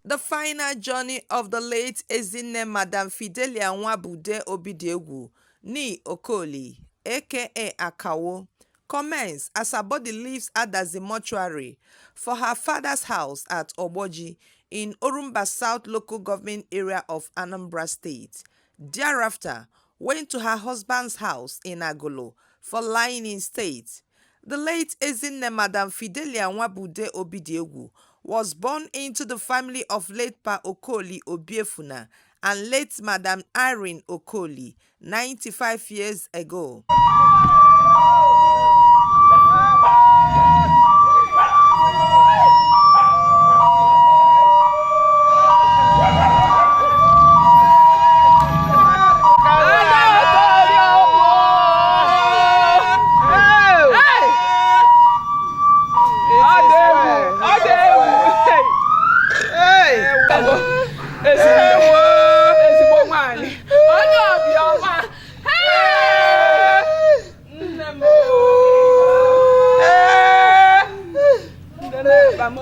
The final journey of the late Ezinne Madam Fidelia Nwabude Obidiegwu, nee Okoli, aka Akawo, commenced as her body leaves Adazi Mortuary for her father's house at Ogboji in Orumba South Local Government Area of Anambra State. Thereafter, went to her husband's house in Agulu for lying in state. The late Ezinne Madam Fidelia Nwabude Obidiegwu was born into the family of late Pa Okoli Obiefuna and late Madam Irene Okoli 95 years ago. Ezigbo nwanyị, onye obiọma, nne m, nne na-akpa m.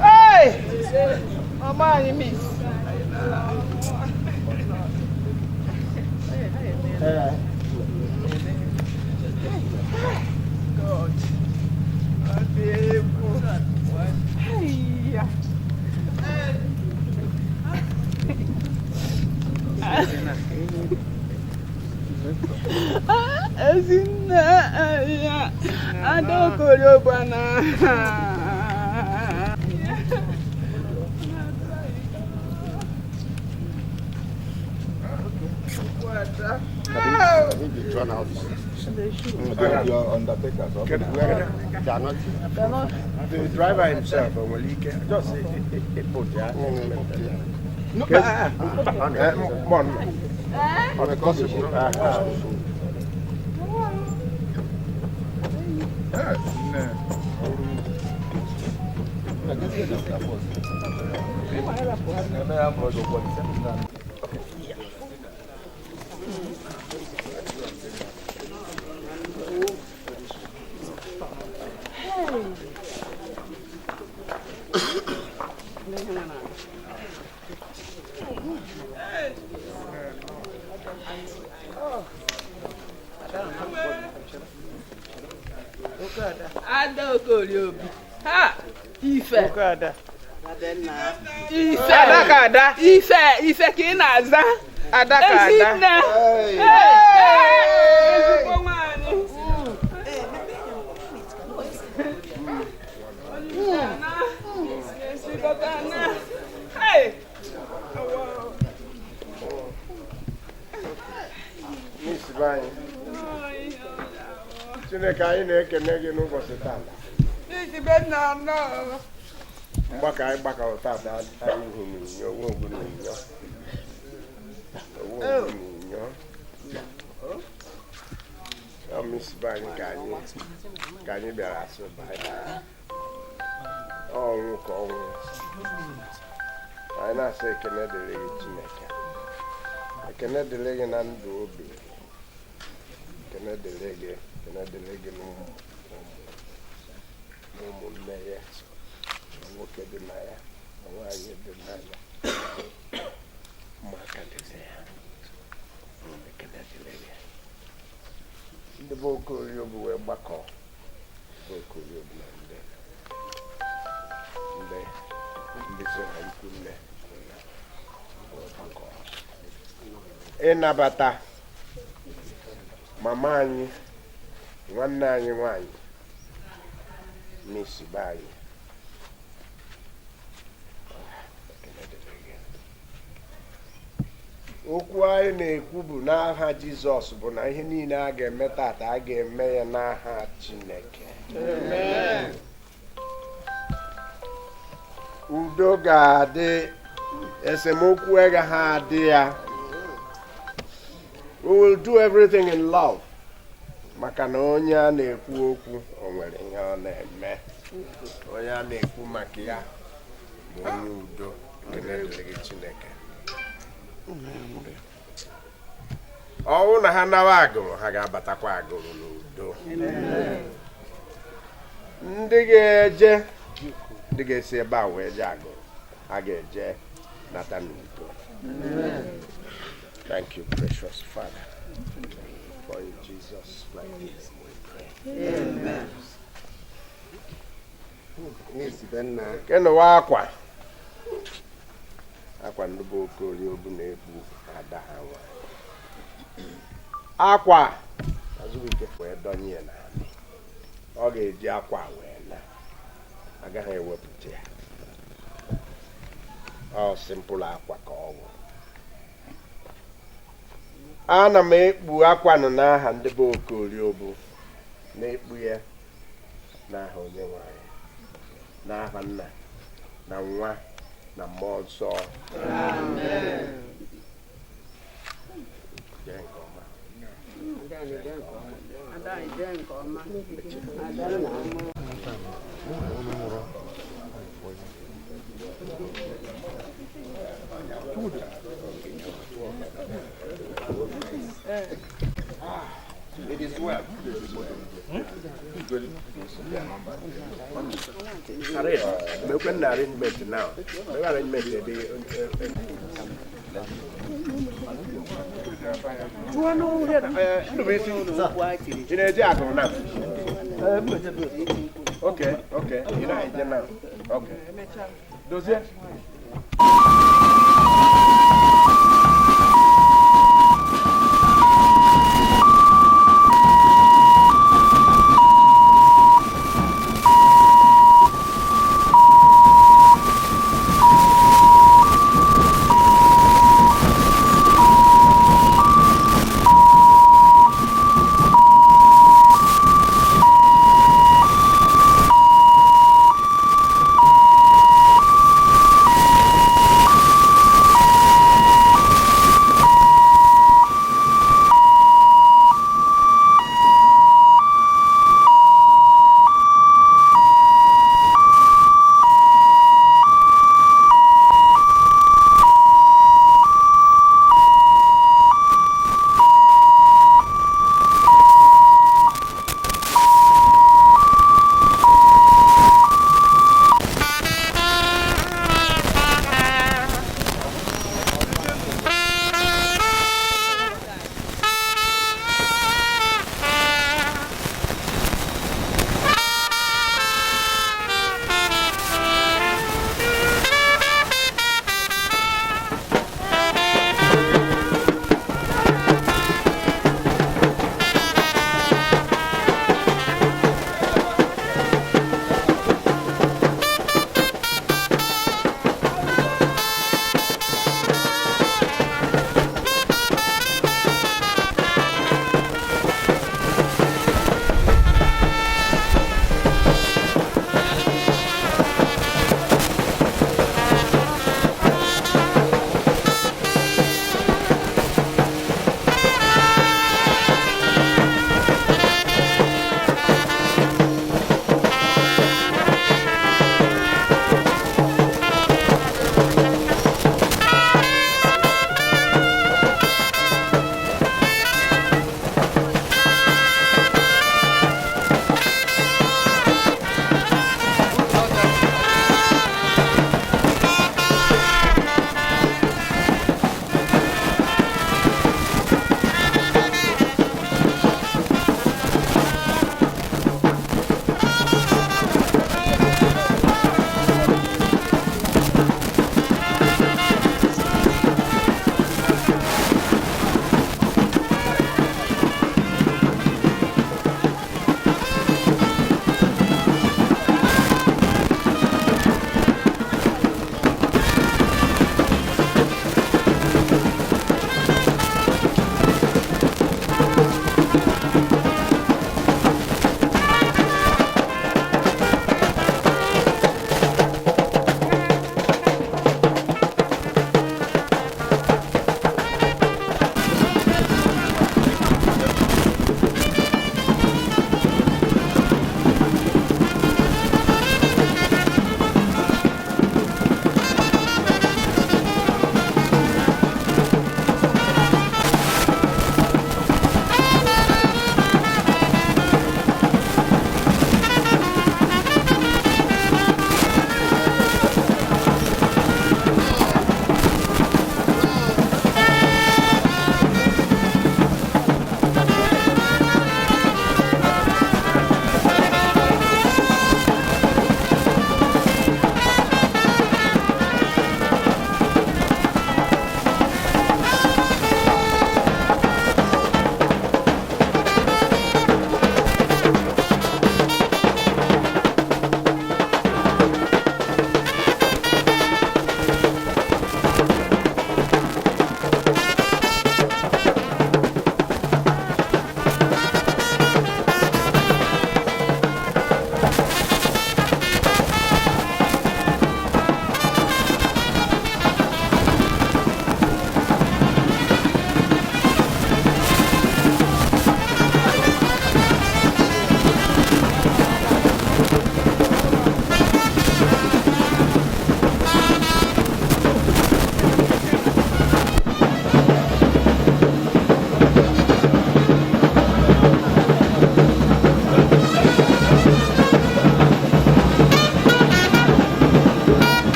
Hey! Mama anyị, miss. God. Ọ dị egwu. Hey, ya. Ezinne ya, Ada Okoriobana. I think they drown out. The undertakers. They are not. The driver himself, o nwere ike just ịpụt ya. No, Mon. Ọ dị possible. Eh, nne. Ebe ya mụrụ ọgwụ ise. Ada Okoriobi. Ha! Ife. Ife. Ada ka ada. Ife, ife ka ị na-aza. Ada ka ada. Ezinne. Hey. Hey! Ezigbo nwanyị. Onye na, hey! Miss be anyị, Chineke, anyị na-ekene gị n'ụbọchị tata. Isi be nna nọ. Mgbakọ anyị gbakọrọ tata, anyị hụ n'inyo onwe ogbu n'inyo onwe ogbu n'inyo. Ọ miss be anyị ka anyị bịara asụ bye. Ọnwụ ka ọnwụ, anyị na-asị ekene dịrị gị, Chineke, ekene dịrị gị na ndụ obi, ekene dịrị gị, ekene dịrị gị n'ụmụ na ụmụnne ya, ma nwoke dị na ya, ma nwaanyị dị na ya, ụmụaka dị na ya. Ekene dịrị gị. Ndị bụ Okoriobi wee gbakọ, bụ Okoriobi na ndị so ha, ikwu nne na wee gbakọ ịnabata mama anyị, nwanne anyị nwanyị, miss be anyị. Ekele dịrị gị. Okwu anyị na-ekwu bụ n'aha Jizọs, bụ na ihe niile a ga-eme tata, a ga-eme ya n'aha Chineke. Udo ga-adị, esemokwu agaghị adị ya. We will do everything in love, maka na onye a na-ekwu okwu, o nwere ihe ọ na-eme. Onye a na-ekwu maka ya bụ onye udo. Ekele dịrị gị, Chineke. Ọwụ na ha nawa Agụrụ, ha ga-abatakwa Agụrụ n'udo. Ndị ga-eje Ndị ga-esi ebe a wee jee Agụrụ, a ga-eje nata n'udo. Thank you, precious Father, for in Jesus' mighty name we pray. N'isi be nna. Kenụwa akwa akwa ndị bụ Okorie Obu na-ekpu ada ha nwanyị akwa Azụbụike wee dọnye ya n'ala. Ọ ga-eji akwa wee na agaghị ewepụta ya. Ọ simple akwa ka ọ wụ. Ana m ekpu akwa nọ n'aha ndị bụ Okorie Obu, na-ekpu ya n'aha onye nwanyị, n'aha nna na nwa na mmụọ nsọ. Jee nke ọma. Ada anyị jee nke ọma. Ada nna m. It is well. Make an arrangement now. Make arrangement ebe. Ndụbụisi, ị na-eje Agụrụ now? Okay. Ị na-eje now. Okay. Dozie.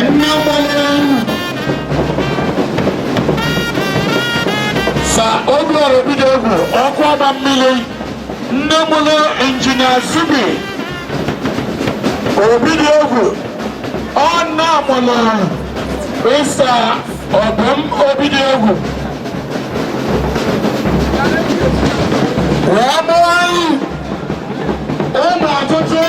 Nne mụrụ Sir Obiora Obidiegwu, ọkụ ọba mmiri, nne mụrụ Injinia Zubi Obidiegwu, ọ nna mụrụ Mr. Obum Obidiegwu. Wee mụọ ụmụ ọtụtụ.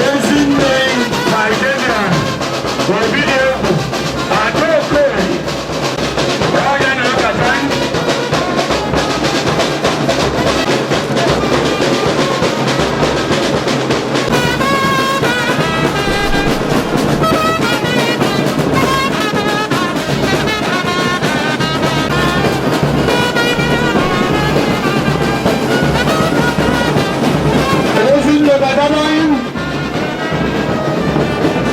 Ezinne Nigeria Obidiegwu Adaokoye ọya na-abata. Ezinne Badamayi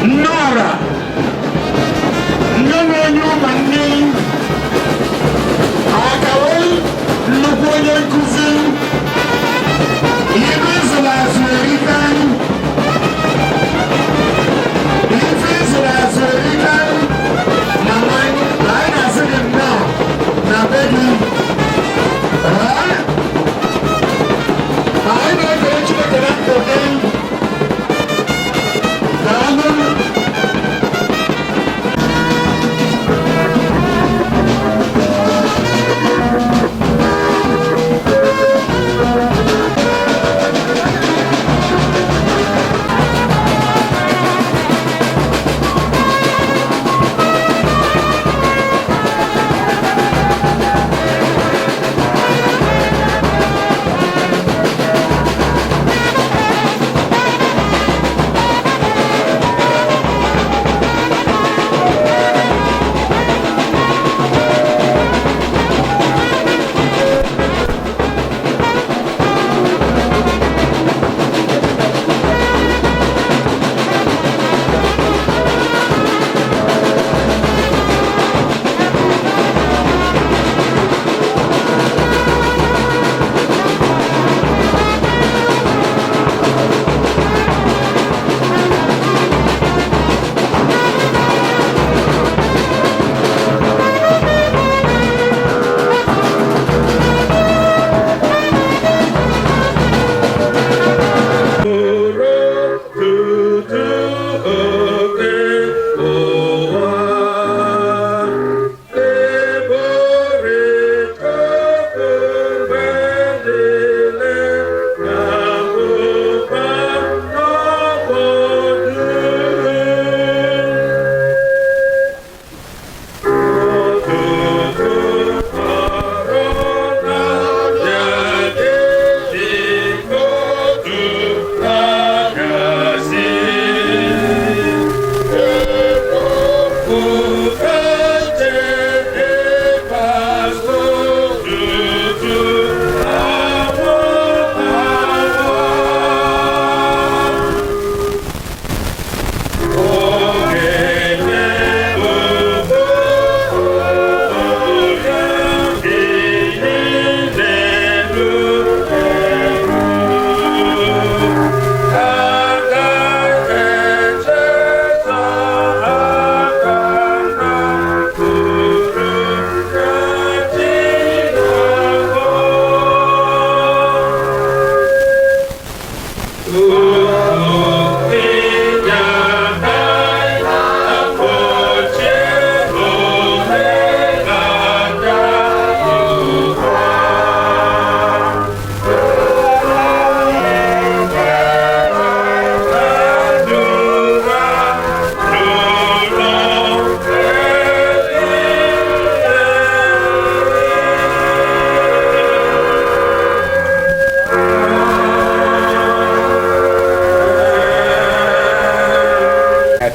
Nnọọra, nne na-enye ụmụ nne akawe, nnukwu onye nkụzi, ibe ịzụrụ azụ erika, ife ịzụrụ azụ erika. Na anyị na-asị gị nnọọ na be gị. Ee? Anyị na-ekele Chineke na ndụ gị. Daalụ.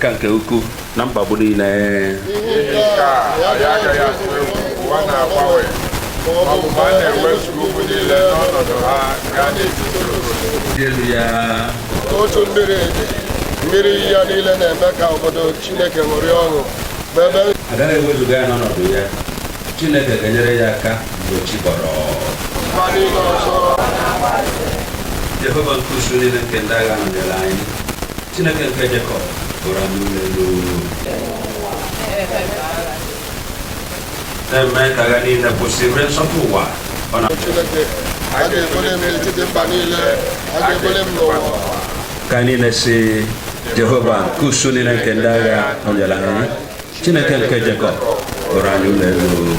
aka nke ukwuu na mkpagbu niile. N'ihi nke a, anyị agaghị atụ egwu ụwa na-agbanwe ma ọ bụ ma a na-ewezuga ugwu niile n'ọnọdụ ha gaa n'etiti osimiri. Dị elu ya. Otu mmiri dị, mmiri ya niile na-eme ka obodo Chineke ṅụrịa ọṅụ, bụ ebe Agaghị ewezuga ya n'ọnọdụ ya. Chineke ga-enyere ya aka mgbe chi bọrọ. Mba niile ọzọ. Jehova nke usuu niile nke ndị agha nọnyere anyị. Chineke nke Jekọb bụrụ anyị ụlọ elu. Na-eme ka agha niile kwụsị ruo nsọtụ ụwa. Ọ na Chineke, a ga-ebuli m n'etiti mba niile, a ga-ebuli m n'ụwa. Ka anyị niile si Jehova nke usuu niile nke ndị agha nọnyere anyị. Chineke nke Jekọb bụrụ anyị ụlọ elu.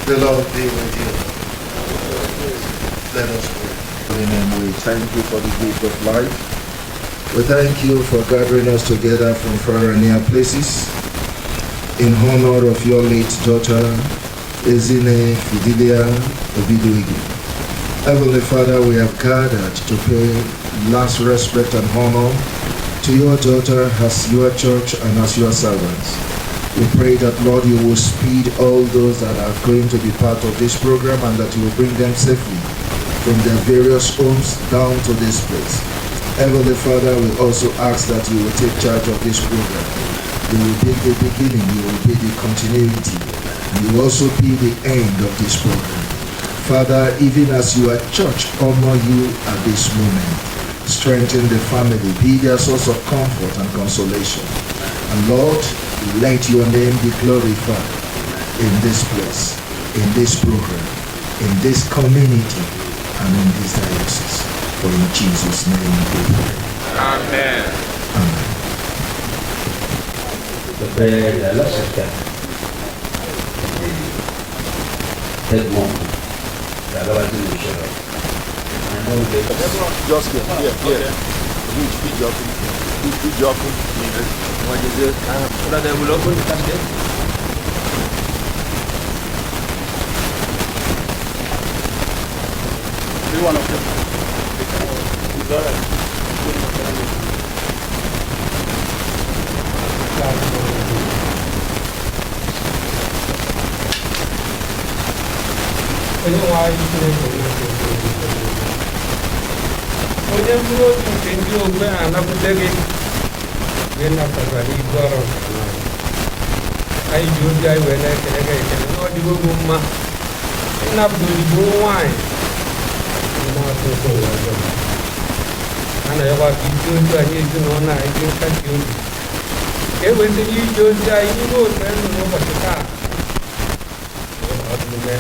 The Lord be with you. Let us pray. Holy name, we thank you for the gift of life. We thank you for gathering us together from far and near places in honor of your late daughter, Ezinne Fidelia Obidiegwu. Heavenly Father, we have gathered to pay last respect and honor to your daughter as your church and as your servants. We pray that, Lord, you will speed all those that are going to be part of this program and that you will bring them safely from their various homes down to this place. Heavenly Father, we also ask that you will take charge of this program. You will be the beginning, you will be the continuity, and you will also be the end of this program. Father, even as your church honor you at this moment, strengthen the family, be their source of comfort and consolation. And Lord, let your name be glorified in this place, in this program, in this community, and in this diocese. For in Jesus' name we pray. Amen. Amen. Prepare the last step. The head monk. Ga-agabazi n'usoro. And all the Just here, here, here. Iji ọkụ, iji ọkụ. So that they will open the casket. One of them. It's all right. Onye nwe anyị Chineke na-efe onye mkpụrụ obi nke ndị ogbe na-anakwute gị mgbe ị napụtara ibu ọrụ nke anyị, anyị ji obi anyị wee na-ekele gị ekele na ọ dịgo gị mma ịnapụta odibo nwaanyị na-atụ ụtọ ụwa ọjọọ. A na-ayọkwa ka iji ozi anyị ezinụlọ anyị dị nkasi obi ka e wee tinye ije ozi anyị n'ime otu ndụ n'ụbọchị taa ọdịme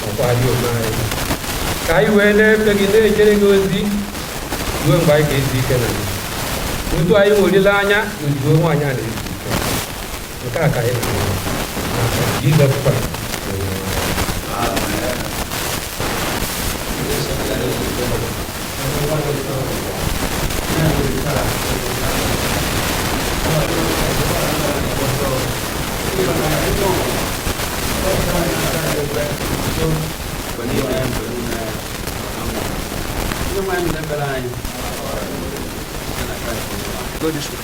ọkwali onwe anyị ka anyị wee na-efe gị na-ejere gị ozi ruo mgbe anyị ga-ezu ike na gị otu anyị nwere olileanya na odibo nwaanyị a na-ezu ike nke a ka anyị na-arịọ n'aha Jizọs Kraịst onye nwe anyị. Mgbe niile, mgbe niile. Amen. Ndị nwe anyị na-ekpere anyị. Site na Kraịst onye nwe anyị. Go this way.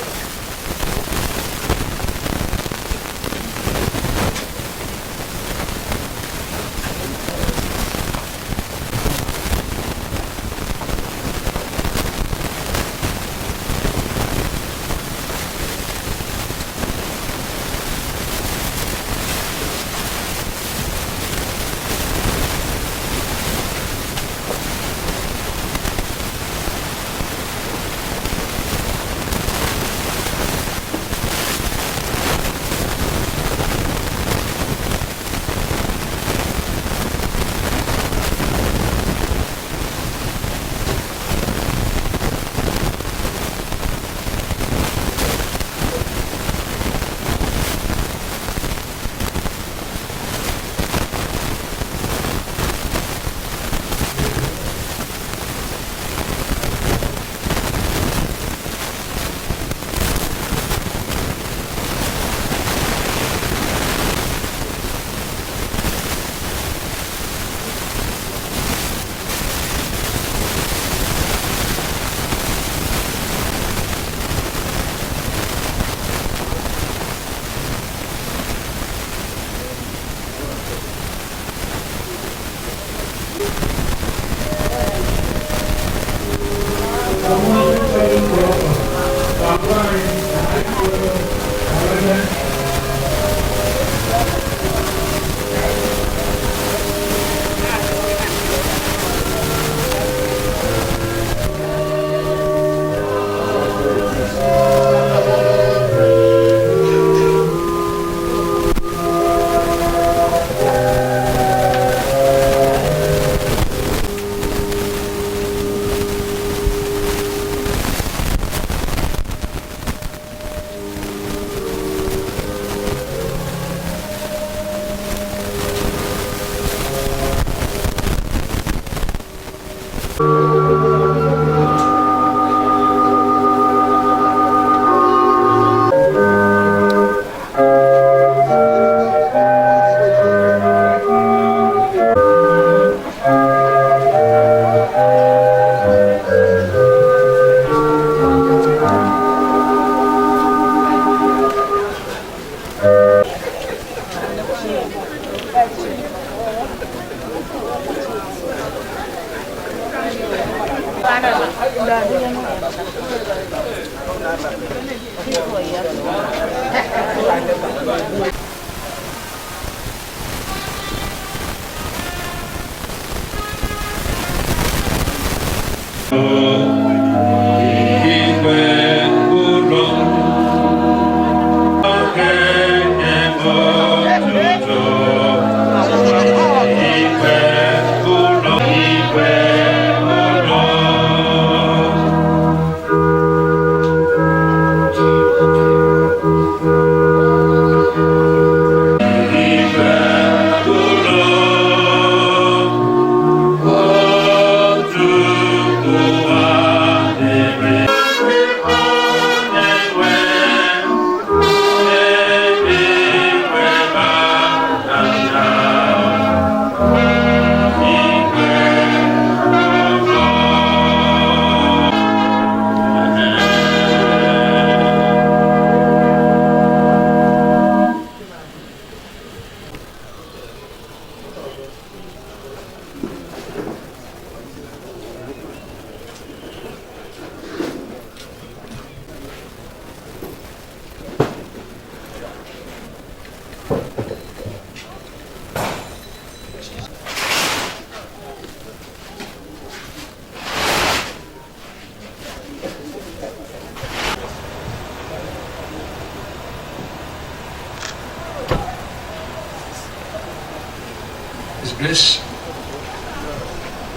His Grace,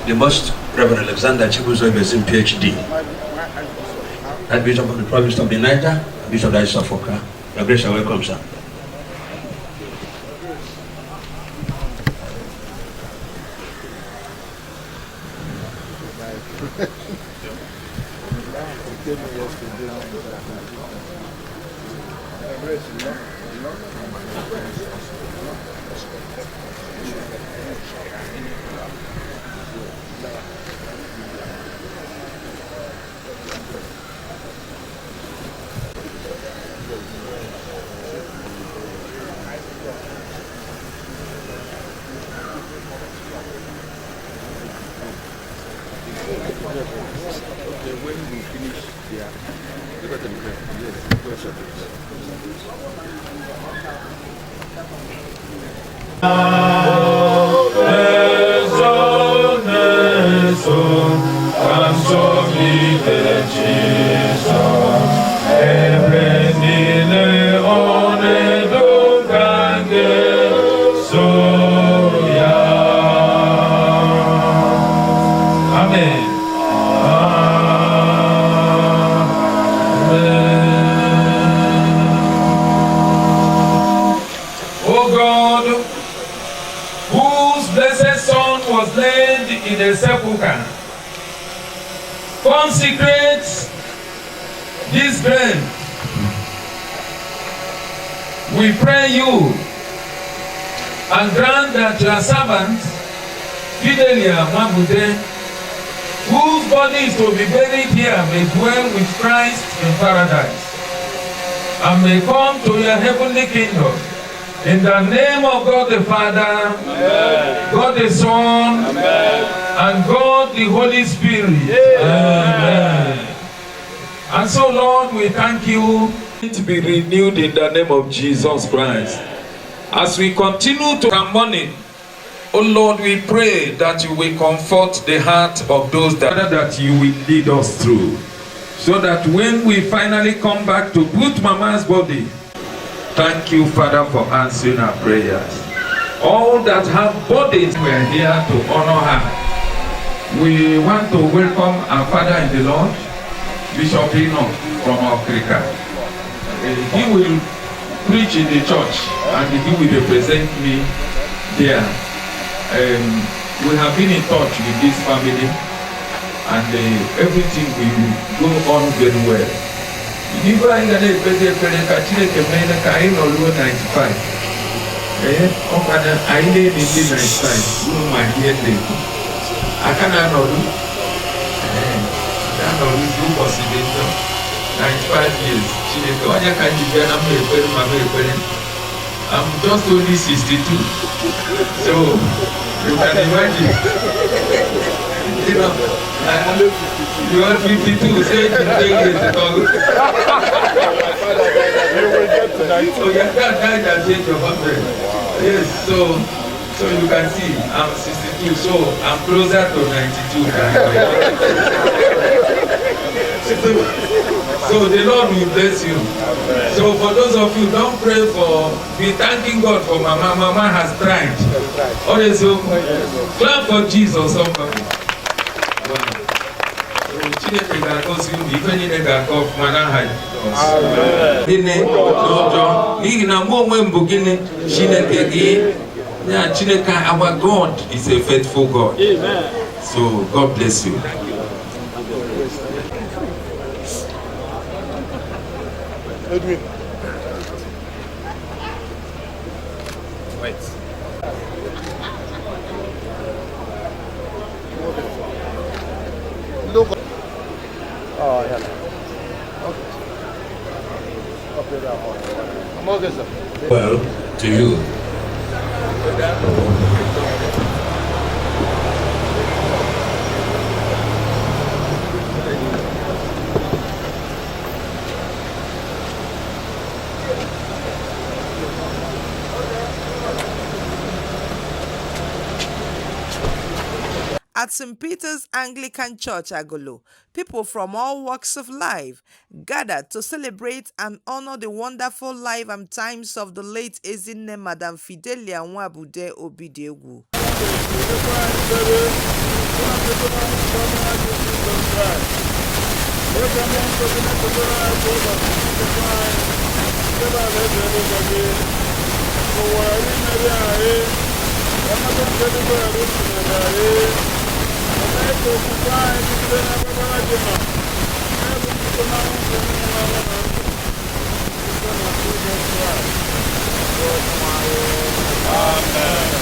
the Most Reverend Alexander Chibuzo Ibezim, PhD, Archbishop of the Province of the Niger, Bishop of the Diocese of Awka. Your Grace, you are welcome, sir. Okay, when we finish, yeah. Look at them. Yes, go ahead. Amen. Amen. O God, whose blessed Son was laid in a sepulchre, consecrate this grave. We pray you, and grant that your servant, Fidelia Mabude, whose body is to be buried here, may dwell with Christ in paradise, and may come to your heavenly kingdom. In the name of God the Father, Amen. God the Son, Amen. And God the Holy Spirit. Amen. Amen. And so, Lord, we thank you to be renewed in the name of Jesus Christ. As we continue to our morning, oh Lord, we pray that you will comfort the heart of those that you will lead us through, so that when we finally come back to put Mama's body, thank you, Father, for answering our prayers. All that have bodies, we are here to honor her. We want to welcome our Father in the Lord, Bishop Enoch from Okrika. He will preach in the church and he will represent me there. We have been in touch with this family and everything will go on very well. Ibe anyị ga na-ekpezi ekpere ka Chineke mee ka anyị nọruo 95. Ee, ọkwa na anyị na-eli ndị 95 unu ma ihe na-ekwu. Aka na-anọrụ ee, na-anọrụzi ụbọchị dị njọ 95 years. Chineke onye ka ji bịa na mma ekpere ma m ekpere. I'm just only 62. So you can imagine. You know, you are 52, say it will take years to talk. You will get to 90. So your dad died at the age of 100. Yes, so you can see I'm 62, so I'm closer to 92 than so the Lord will bless you. So for those of you, don't pray for, be thanking God for Mama. Mama has tried. Always clap for Jesus, somebody. Wow. So Chineke ga-agọzi unu, ife niile ga-aga ọfụma n'aha Jizọs. Gịnị n'ụjọ? N'ihi na mụ onwe m bụ gịnị? Chineke gị. Ya Chineke, our God is a faithful God. So God bless you. Edwin. Wait. Look. Oh, yeah. Okay. I'm okay, sir. Well, to you. At St. Peter's Anglican Church, Agulu, people from all walks of life gathered to celebrate and honor the wonderful life and times of the late Ezinne Madam Fidelia Nwabude Obidiegwu. Amen.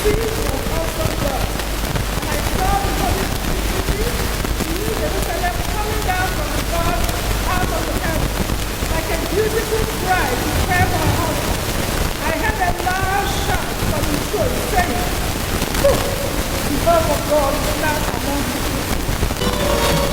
city was also yours. And I saw the holy city, the new Jerusalem, coming down from God out of the heaven, like a beautiful bride prepared for her husband. I heard a loud shout from the throne saying, "Look, the hope of God is now among the people."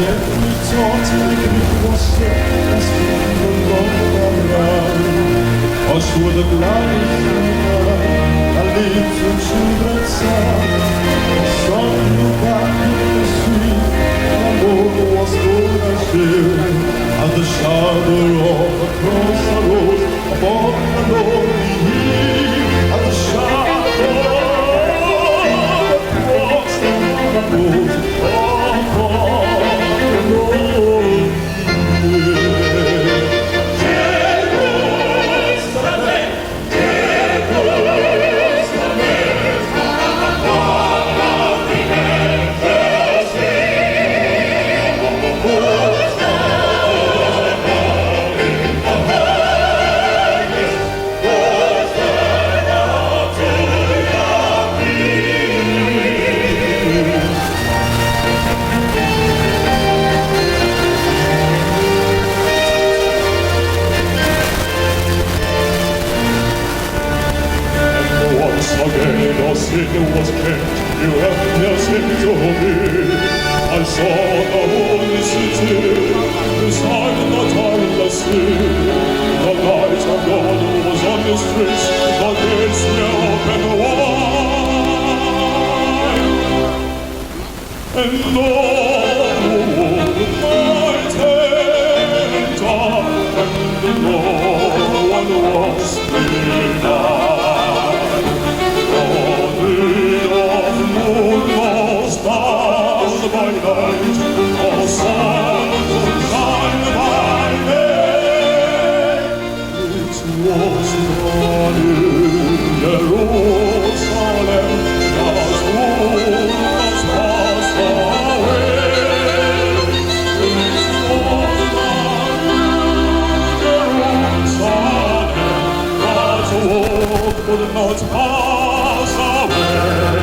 Gently taught the creek was set as the long around. Us with the gladys and little children sang. The sun looked back in the sea, the moon was golden still, and the shadow of the cross arose upon the lonely hill, and the shadow of the cross arose upon the lonely hill. Jerusalem, Jerusalem, And once again the city was kept, you have sent to me. I saw the holy city beside the tireless sea. The light of God was on the streets, the gates were open wide. And no one might enter, and no one was denied. The need of moon nor stars by night, nor sun to shine by day. It was not in Jerusalem that would not pass away. It was not in Jerusalem that would could not pass away.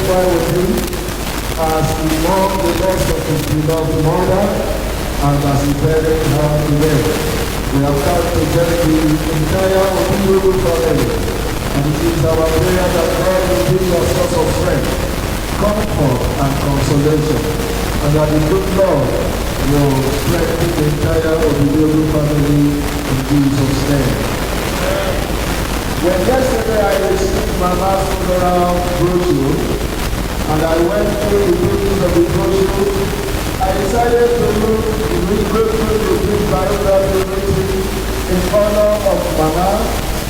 identify with him as he mourned the loss of his beloved mother and as he buried her today. We have come to join the entire Obidiegwu family, and it is our prayer that God will be your source of strength, comfort, and consolation, and that the good Lord will strengthen the entire Obidiegwu family in Jesus' name. When yesterday I received Mama's funeral brochure, and I went through the pages of the brochure, I decided to look, go through the brief biography written in honor of Mama,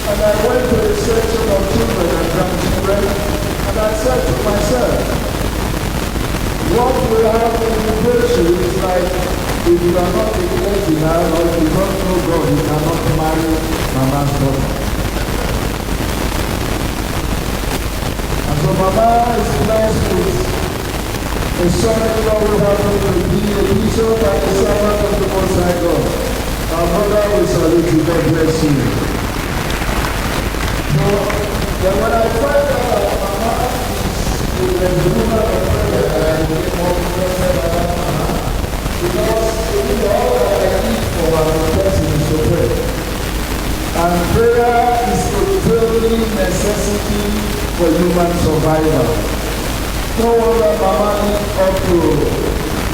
and I went to the section of children and grandchildren, and I said to myself, what we have in the brochure is like, if you are not a clergyman or if you don't know God, you cannot marry Mama's daughter. And so Mama is blessed with a son-in-law who happens to be a bishop and a servant of the Most High God. Our brother, we salute you. God bless you. So, then when I find out that Mama is a woman of prayer, I became more interested about Mama, because it is all that I need for our person is to pray. And prayer is a daily necessity for human survival. No wonder Mama lived up to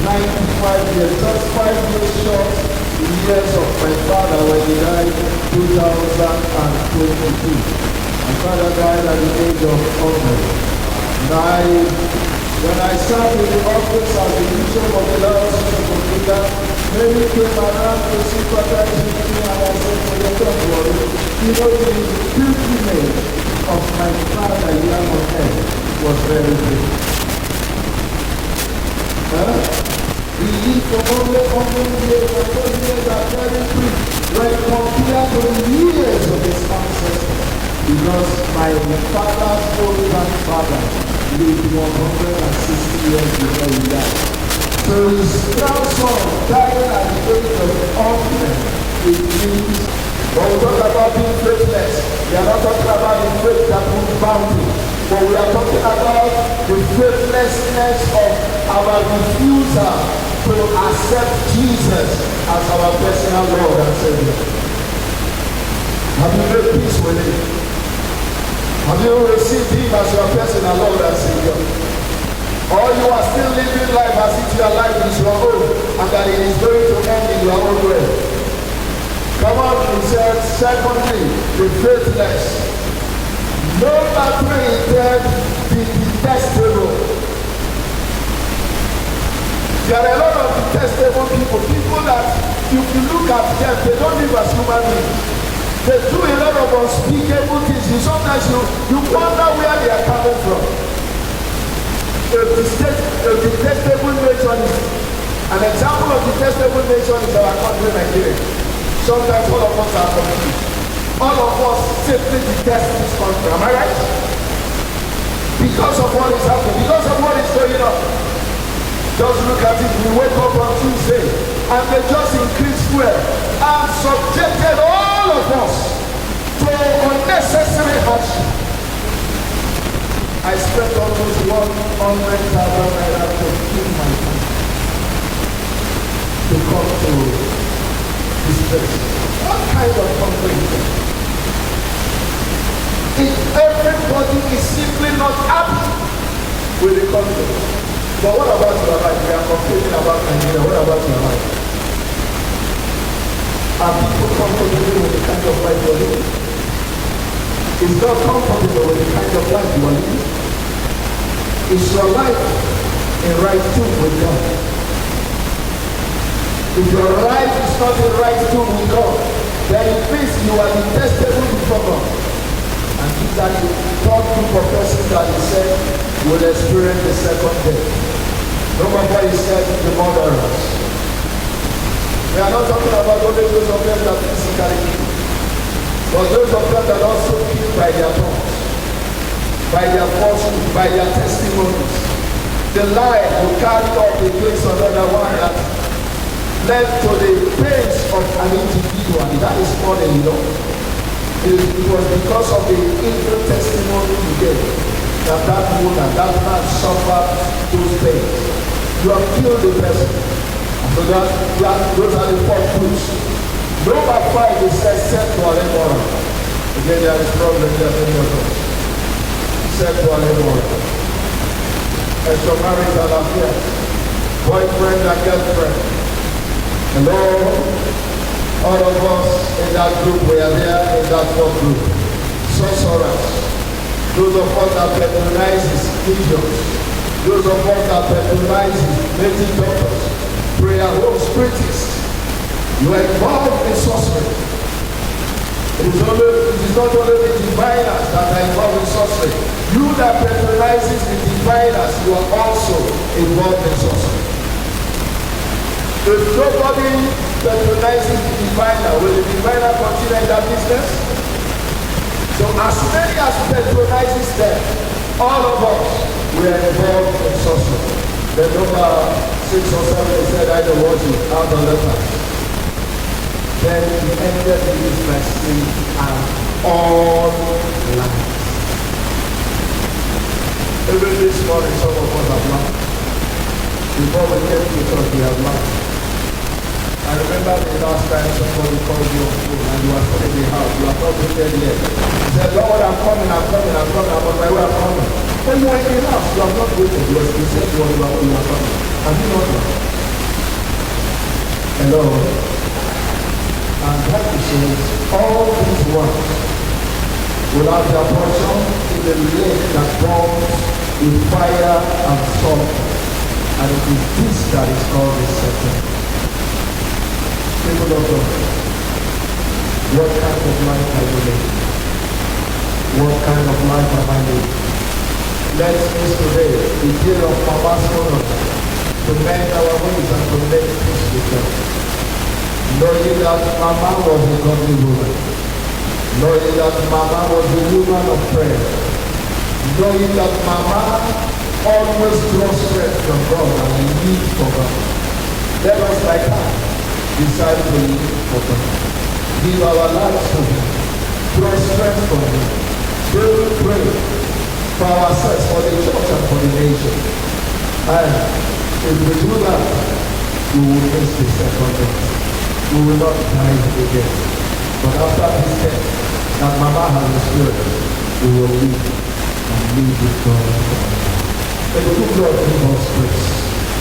95 years, just 5 years short the years of my father when he died in 2022. My father died at the age of 100. And when I sat in the office as the bishop of the Diocese of Okija, many came around to sympathize with me, and I said to them, don't worry, you know the pilgrimage of my father here on earth was very great. Huh? He lived for only 100 years, and those years are very brief when compared to the years of his ancestors. Because my father's own grandfather lived 160 years before he died. So his grandson dying at the age of 100, it means when we talk about being faithless, we are not talking about the faith that moves mountains, but we are talking about the faithlessness of our refusal to accept Jesus as our personal Lord and Savior. Have you made peace with Him? Have you received Him as your personal Lord and Savior? Or you are still living life as if your life is your own and that it is going to end in your own way? Come on, he said, secondly, the faithless. Number three, he said, the detestable. There are a lot of detestable people, people that if you look at them, they don't live as human beings. They do a lot of unspeakable things. You sometimes you wonder where they are coming from. A detestable nation is an example of detestable nation is our country, Nigeria. Sometimes all of us are confused. All of us simply detest this country. Am I right? Because of what is happening, because of what is going on. Just look at it. We wake up on Tuesday and they just increased fuel and subjected all of us to unnecessary hardship. I spent almost 100,000 naira to kill my time to come to this place. What kind of country is that? If everybody is simply not happy with the country. But what about your life? We are complaining about Nigeria. What about your life? Are people comfortable with the kind of life you are living? Is God comfortable with the kind of life you are living? Is your life in right tune with God? If your life is not in right tune with God, then it means you are detestable before God. And these are the third group of persons that he said will experience the second death. Number four, he said the murderers. We are not talking about only those of them that physically kill, but those of them that also kill by their tongues, by their falsehood, by their testimonies. The lie will carry up against another one that led to the pains of an individual. That is more than enough. It was because of the evil testimony he gave that that woman, that man suffered those pains. You have killed the person. So those are the four groups. Number 5 is said sexual immoral. Again, there is problem there many of us. Sexual immoral. Extramarital affairs. Boyfriend and girlfriend. Hello? All of us in that group, we are there in that fourth group. Sorcerers. Those of us that patronizes visions. Those of us that patronizes native doctors. Prayer home spiritists. You are involved in sorcery. It is not only the diviners that are involved in sorcery. You that patronizes the diviners, you are also involved in sorcery. If nobody patronizes the diviner, will the diviner continue in that business? So as many as patronizes them, all of us, we are involved in sorcery. The number 6 or 7, he said, I don't want you, out of letters. Then he ended this by saying, and all lies. Even this morning, some of us have lied. Before we came to church, we have lied. I remember the last time somebody called you on phone and you were still in the house, you are not waited yet. He said, Lord, I'm coming, I'm coming, I'm coming, I'm on my way, I'm coming. When you are in the house, you have not waited. You said you are coming. Have you not lied? Hello? And Bible says, all these works will have their portion in the lake that burns with fire and sulfur. And it is this that is called the second. People of God, what kind of life are you living? What kind of life am I living? Let us today, the day of Mama's honor, to mend our ways and to make peace with God. Knowing that Mama was a godly woman. Knowing that Mama was a woman of prayer. Knowing that Mama always draws strength from God and lives for God. Let us, like her, decide to live for God. Give our lives to Him. Draw strength from Him. Daily pray for ourselves, for the church, and for the nation. And if we do that, we will miss the second death. We will not die again. But after this death that Mama has experienced, we will live and live with God forever. May the good Lord give us grace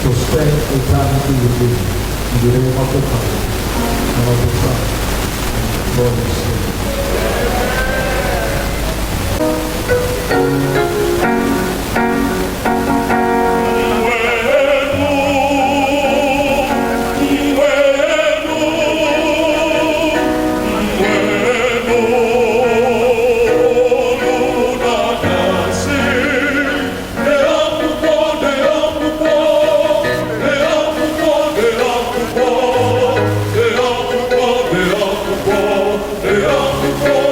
to spend eternity with Him. In the name of the Father, and of the Son, and of the Holy Spirit. Yeah.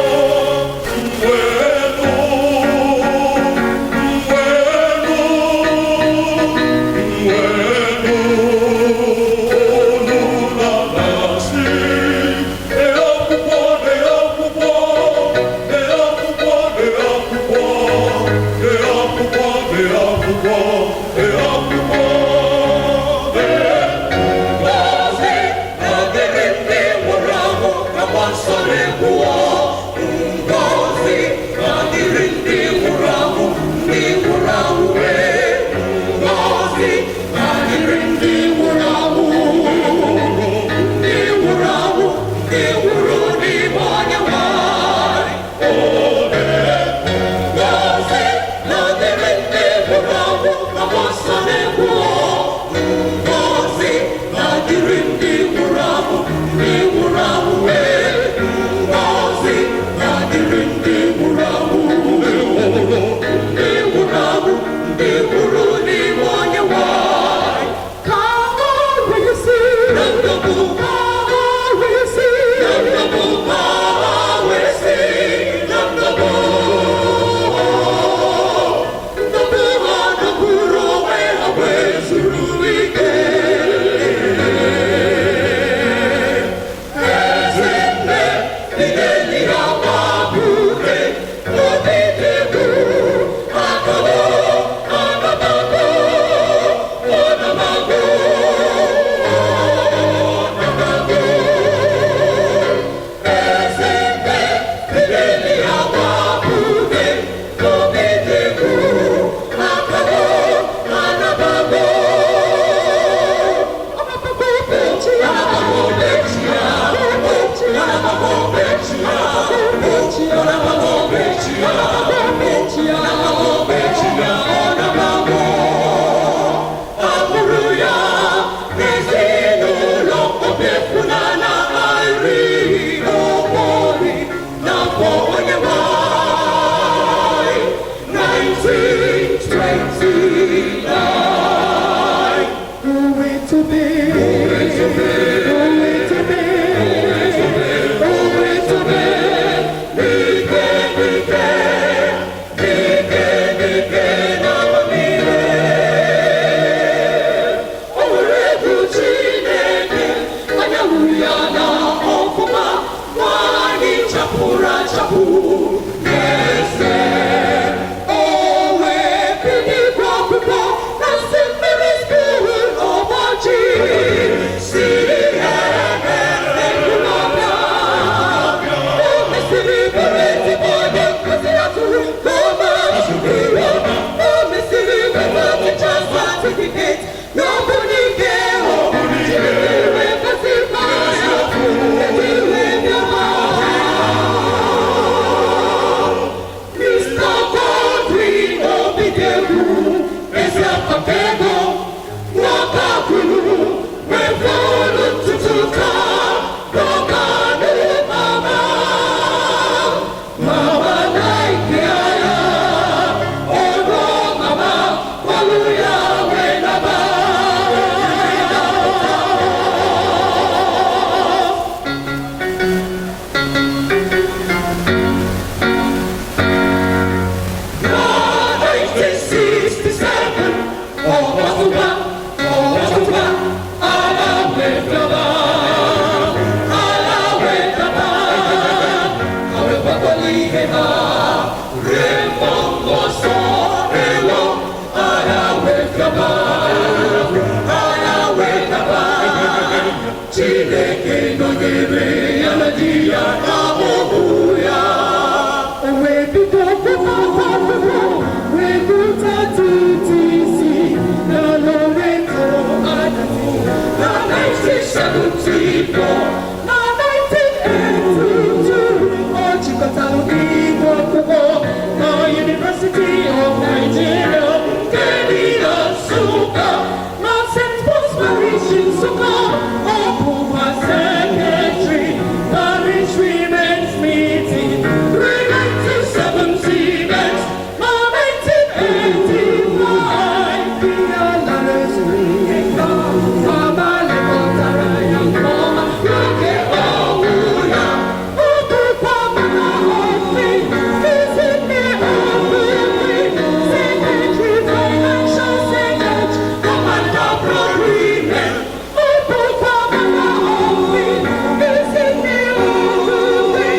akwụkwọ wee gụta TTC na Loreto Adazi na 1974. Na 1982, ọ chịkọtara ịgụ akwụkwọ na University of Nigeria nke dị na Nsụka, na St. Paul's Parish, Nsụka. Ọ bụkwa secretary Parish Women's Meeting ruo 1978. Na 1985, di ya lara ezumike nka. Mama lekọtara ya nke ọma n'oge ọnwụ ya. Ọ bụkwa mama ofe Ezinne Ofufe, secretary, financial secretary, commander pro-women. Ọ bụkwa mama ofe Ezinne Ofufe,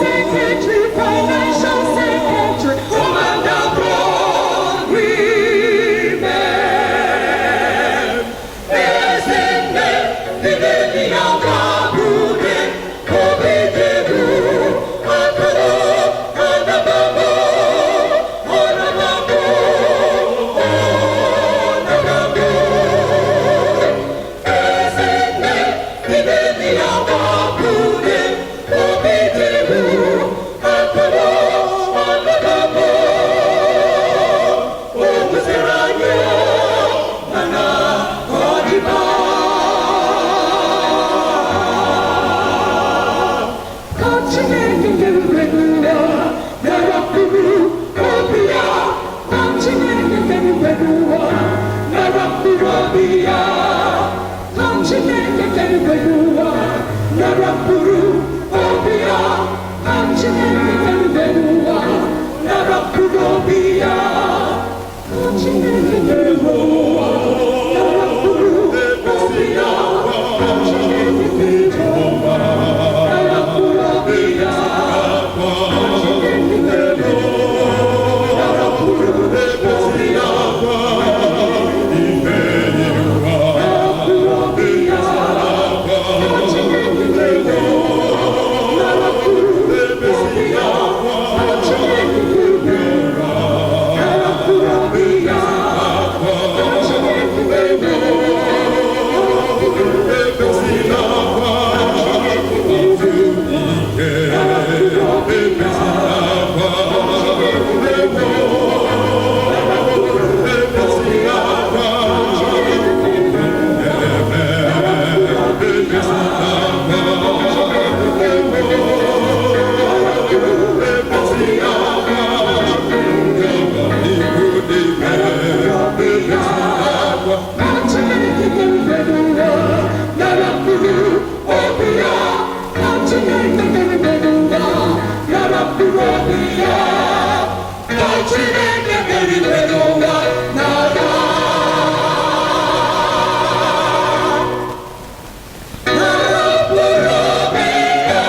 secretary, financial secretary, commander pro-women. Ezinne Fidelia Nwabude Obidiegwu, Akụrụ Anababo, Ọnababo, Ọnababo. Ezinne Fidelia Nwabude Obidiegwu, Akụrụ Anababo. O kwesịrị anyị mana ọ dịba. Ka Chineke kere ụwa nara mkpụrụ obi ya. Ka Chineke kere ụwa nara mkpụrụ obi ya. Ka Chineke kere ụwa nara mkpụrụ obi ya. Ka Chineke kere ụwa nara mkpụrụ obi ya. Ka Chineke kere ụwa nara mkpụrụ obi ya. Ka Chineke kere ụwa nara mkpụrụ obi ya. Ka Chineke kere ụwa nara mkpụrụ obi ya. Nara mkpụrụ obi ya. Ka Chineke kere ụwa nara mkpụrụ obi ya. Ka Chineke kere ụwa nara mkpụrụ obi ya. Ka Chineke kere ụwa nara mkpụrụ obi ya. Ka Chineke kere ụwa nara mkpụrụ obi ya. Ka Chineke kere ụwa nara mkpụrụ obi ya. Ka Chineke kere ụwa nara mkpụrụ obi ya. Ka Chineke kere ụwa nara mkpụrụ obi ya. Ka Chineke nara mkpụrụ obi ya. Ka Chineke kere ụwa nara mkpụrụ obi ya. Ka Chineke kere ụwa nara mkpụrụ obi ya. Ka Chineke kere ụwa nara nara mkpụrụ obi ya.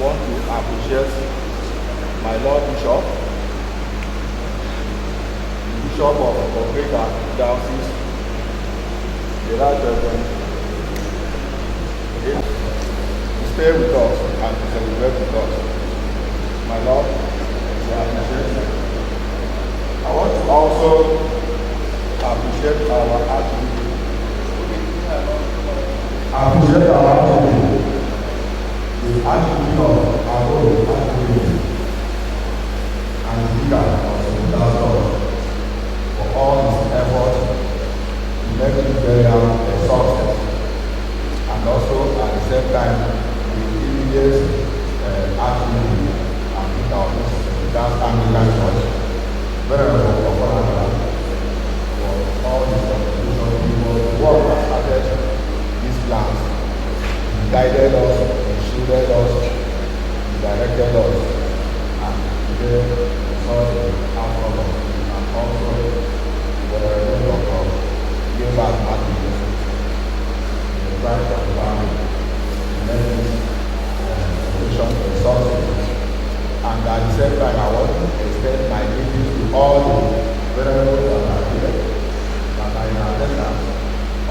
want to appreciate my Lord Bishop, the Bishop of Okrika Diocese, the Right Reverend, to stay with us and to celebrate with us. My Lord, we appreciate you. I want to also appreciate our Archbishop. Appreciate our Archbishop, the Archbishop of Agoro Archbishop, and the leader of St. Church for all his efforts to make this burial a success, and also at the same time the immediate Archbishop and leader of this Anglican Church, Venerable Okoranara, for all his contribution. He was the one that started these plans. He guided us, he shielded us, he directed us, and today we saw the outcome of it. And also the Venerable Dr. Gilbert Matthews, the branch of the family, to make this occasion a success. And at the same time, I want to extend my greetings to all the venerables that are here, that are in attendance,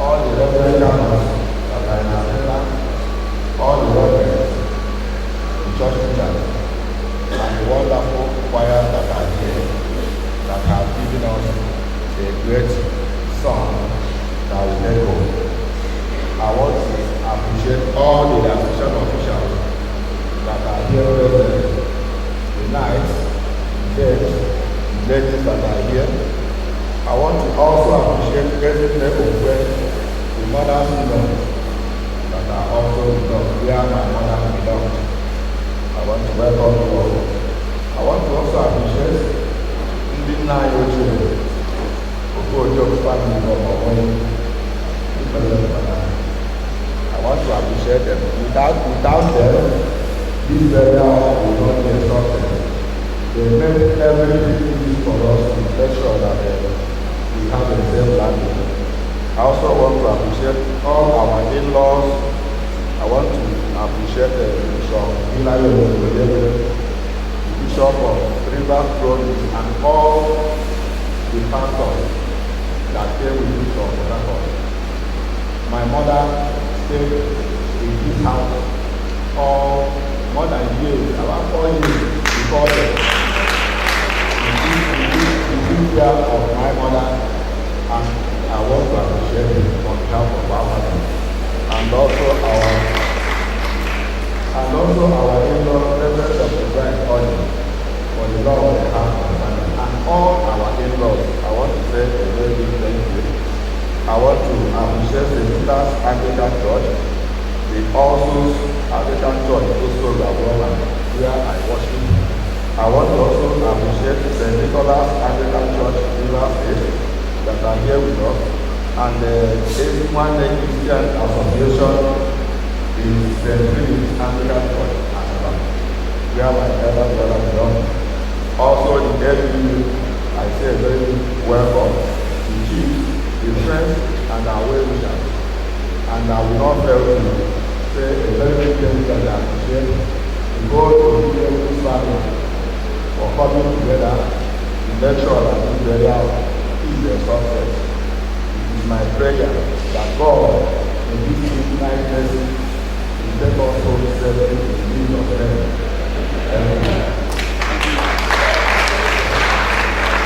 all the reverend canons that are in attendance, all the reverends, the church teachers, and the wonderful choirs that are here, that have given us a great song that will take home. I want to appreciate all the association officials that are here present, the knights, the dames, the ladies that are here. I want to also appreciate President Okwe, the mother's in-laws that are also with us, where my mother belongs. I want to welcome you all. I want to also appreciate ndị nna anyị ochie, Okojo family from Oboyi, the president of Ghana. I want to appreciate them. Without them, this burial will not be a success. They made everything easy for us to make sure that we have a safe landing. I also want to appreciate all our in-laws. I want to appreciate Bishop Hilary Oyedepo, the Bishop of Rivers Province, and all the pastors that came with me from Port Harcourt. My mother stayed in this house all more than years, about 4 years before death. He took care of my mother, and I want to appreciate him on behalf of our mother, and also our in-law, Reverend Dr. Brian Oji, for the love they have for the family, and all our in-laws. I want to say a very big thank you. I want to appreciate the Peters Anglican Church, the All Souls Anglican Church, also Gaboma, where I worship. I want to also appreciate St. Nicholas Anglican Church, Rivers State, that are here with us, and the Ezinwanne Christian Association in St. Philip's Anglican Church, Asaba, where my elder brother belongs. Also, the LBU, I say a very big welcome to chiefs, the friends, and our well-wishers. And I will not fail to say a very big thank you that I appreciate to go to the family for coming together to make sure that this burial is a success. It is my prayer that God, in this infinite mercy, will take us home safely to the means of heaven. Amen.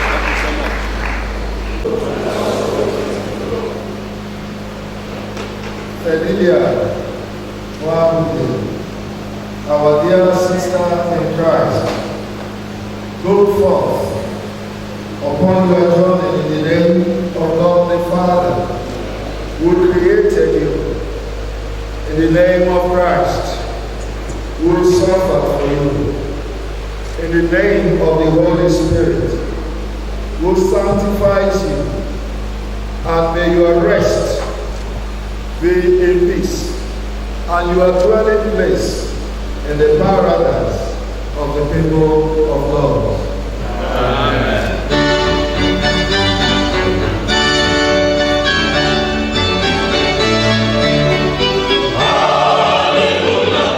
Thank you so much. Fidelia Nwabude, our dear sister in Christ, go forth upon your journey in the name of God the Father, who created you, in the name of Christ, who suffered for you, in the name of the Holy Spirit, who sanctifies you, and may your rest be in peace, and your dwelling place in the paradise of the people of God. Amen. Hallelujah.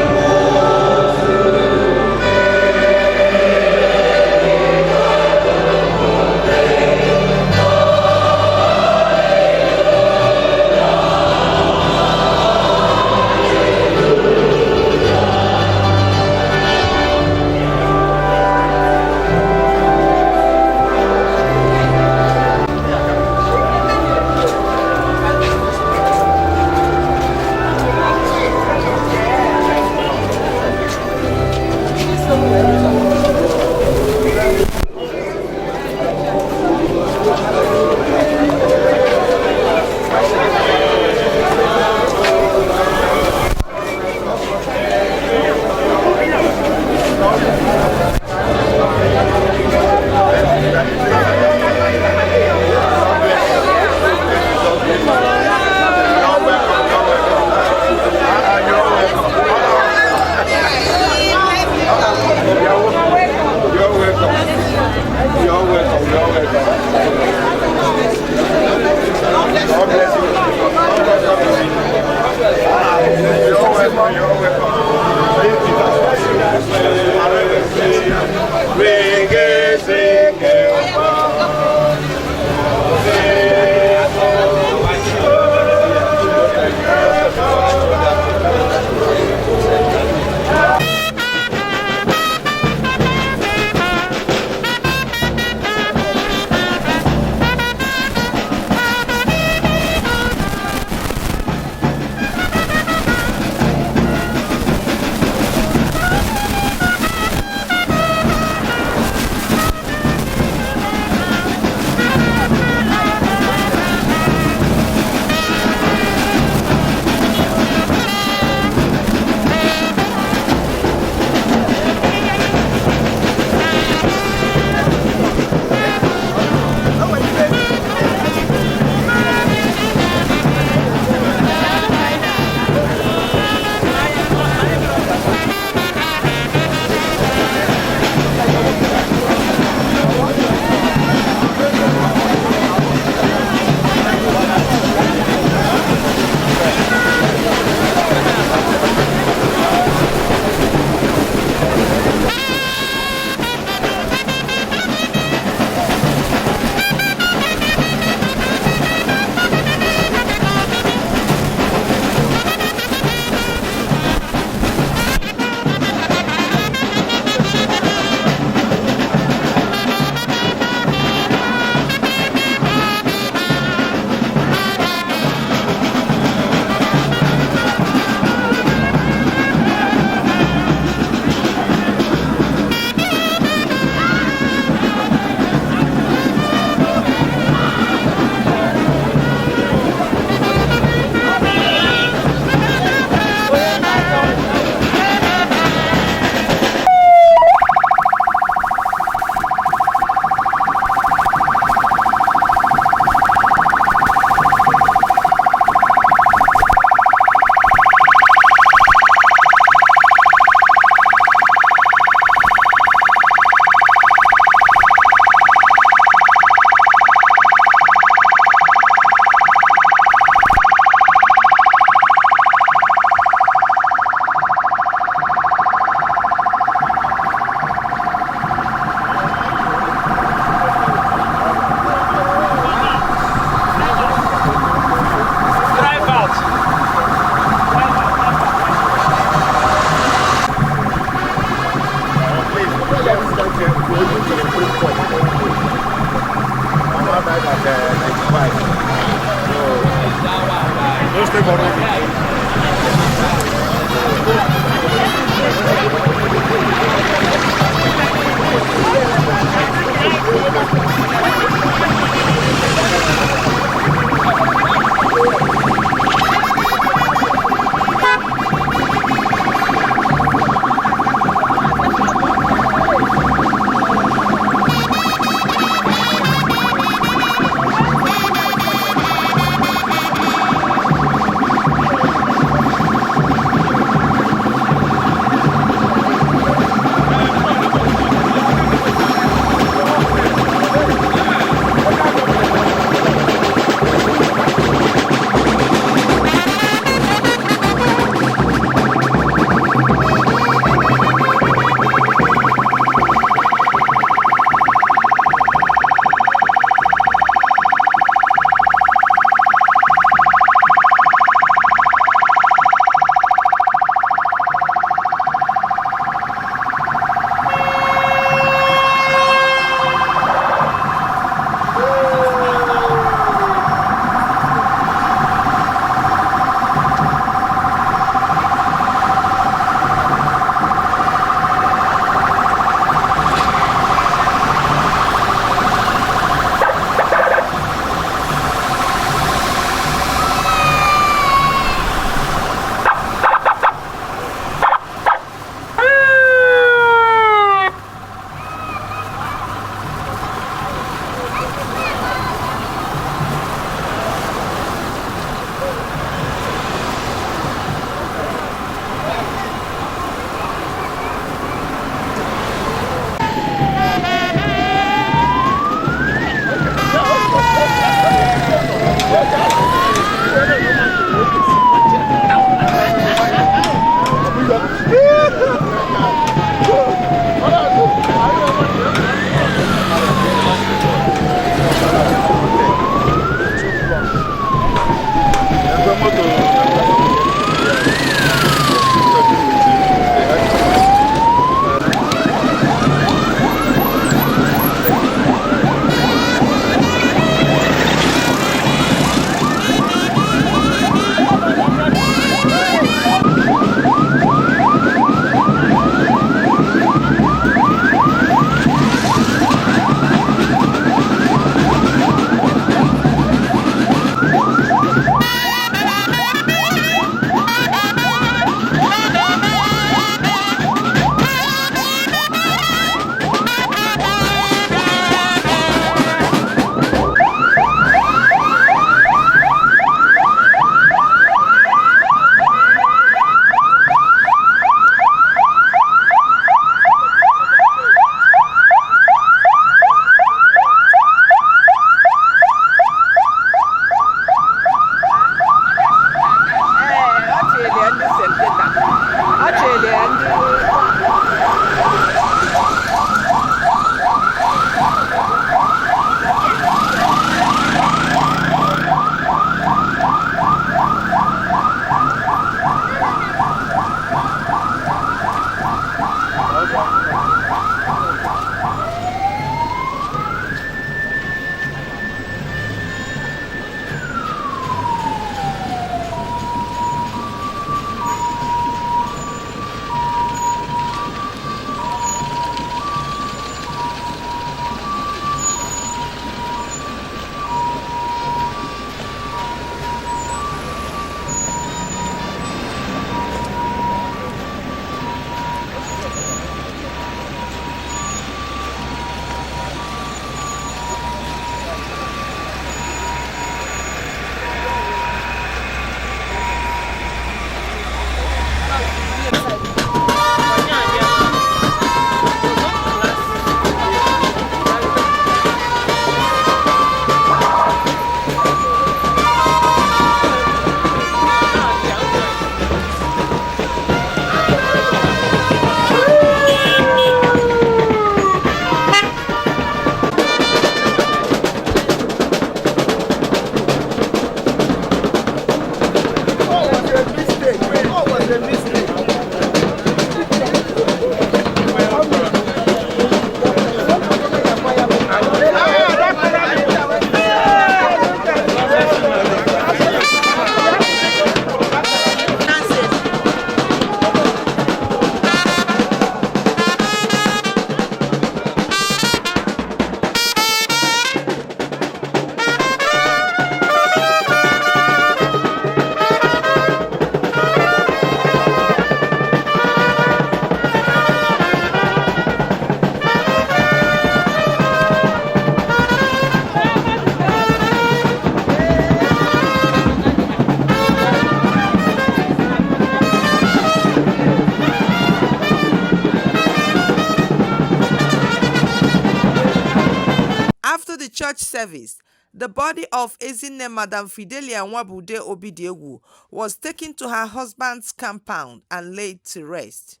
church service, the body of Ezinne Madam Fidelia Nwabude Obidiegwu was taken to her husband's compound and laid to rest.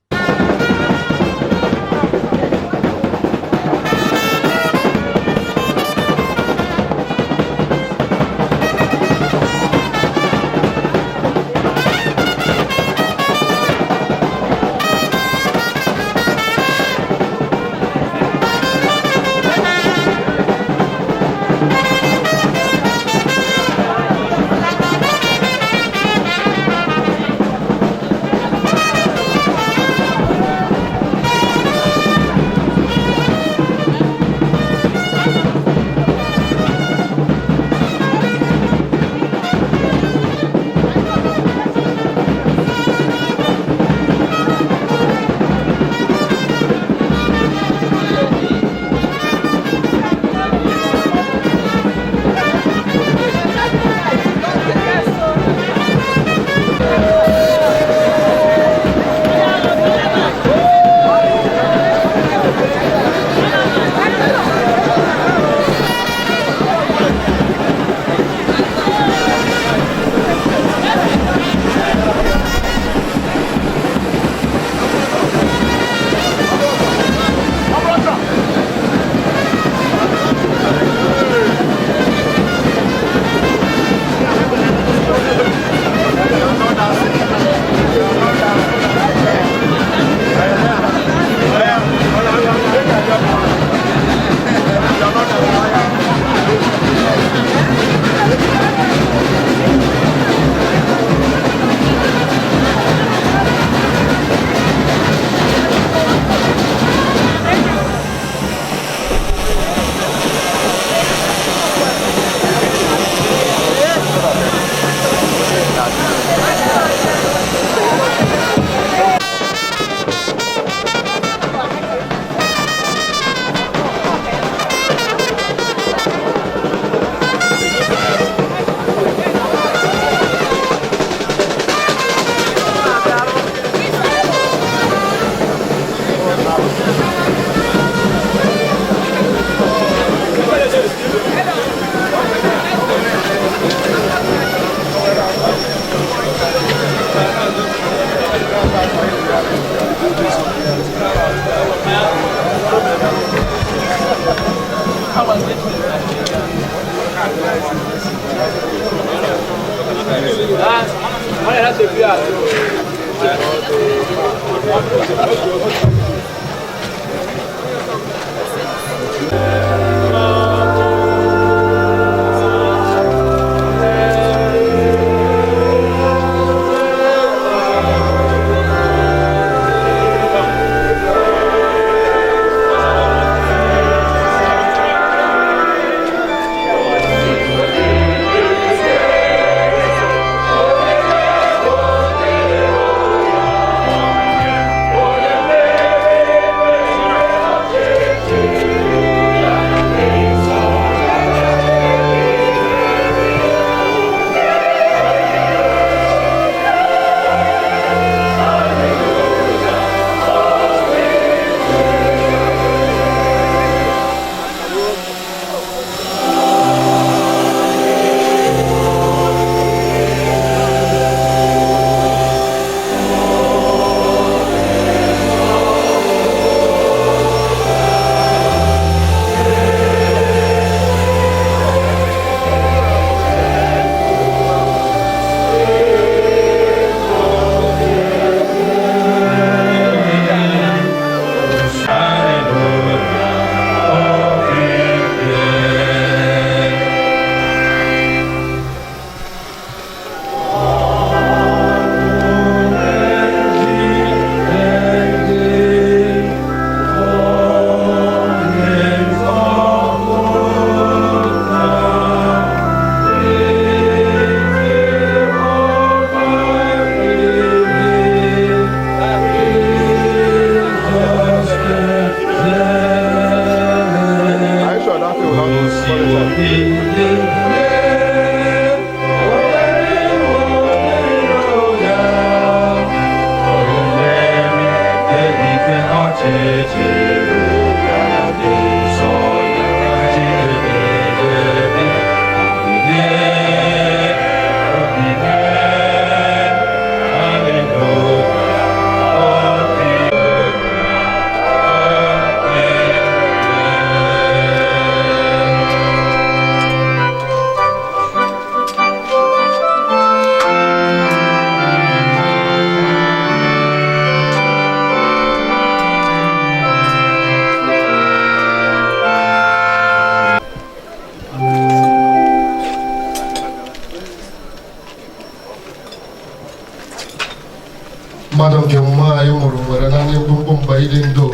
dị ndụ.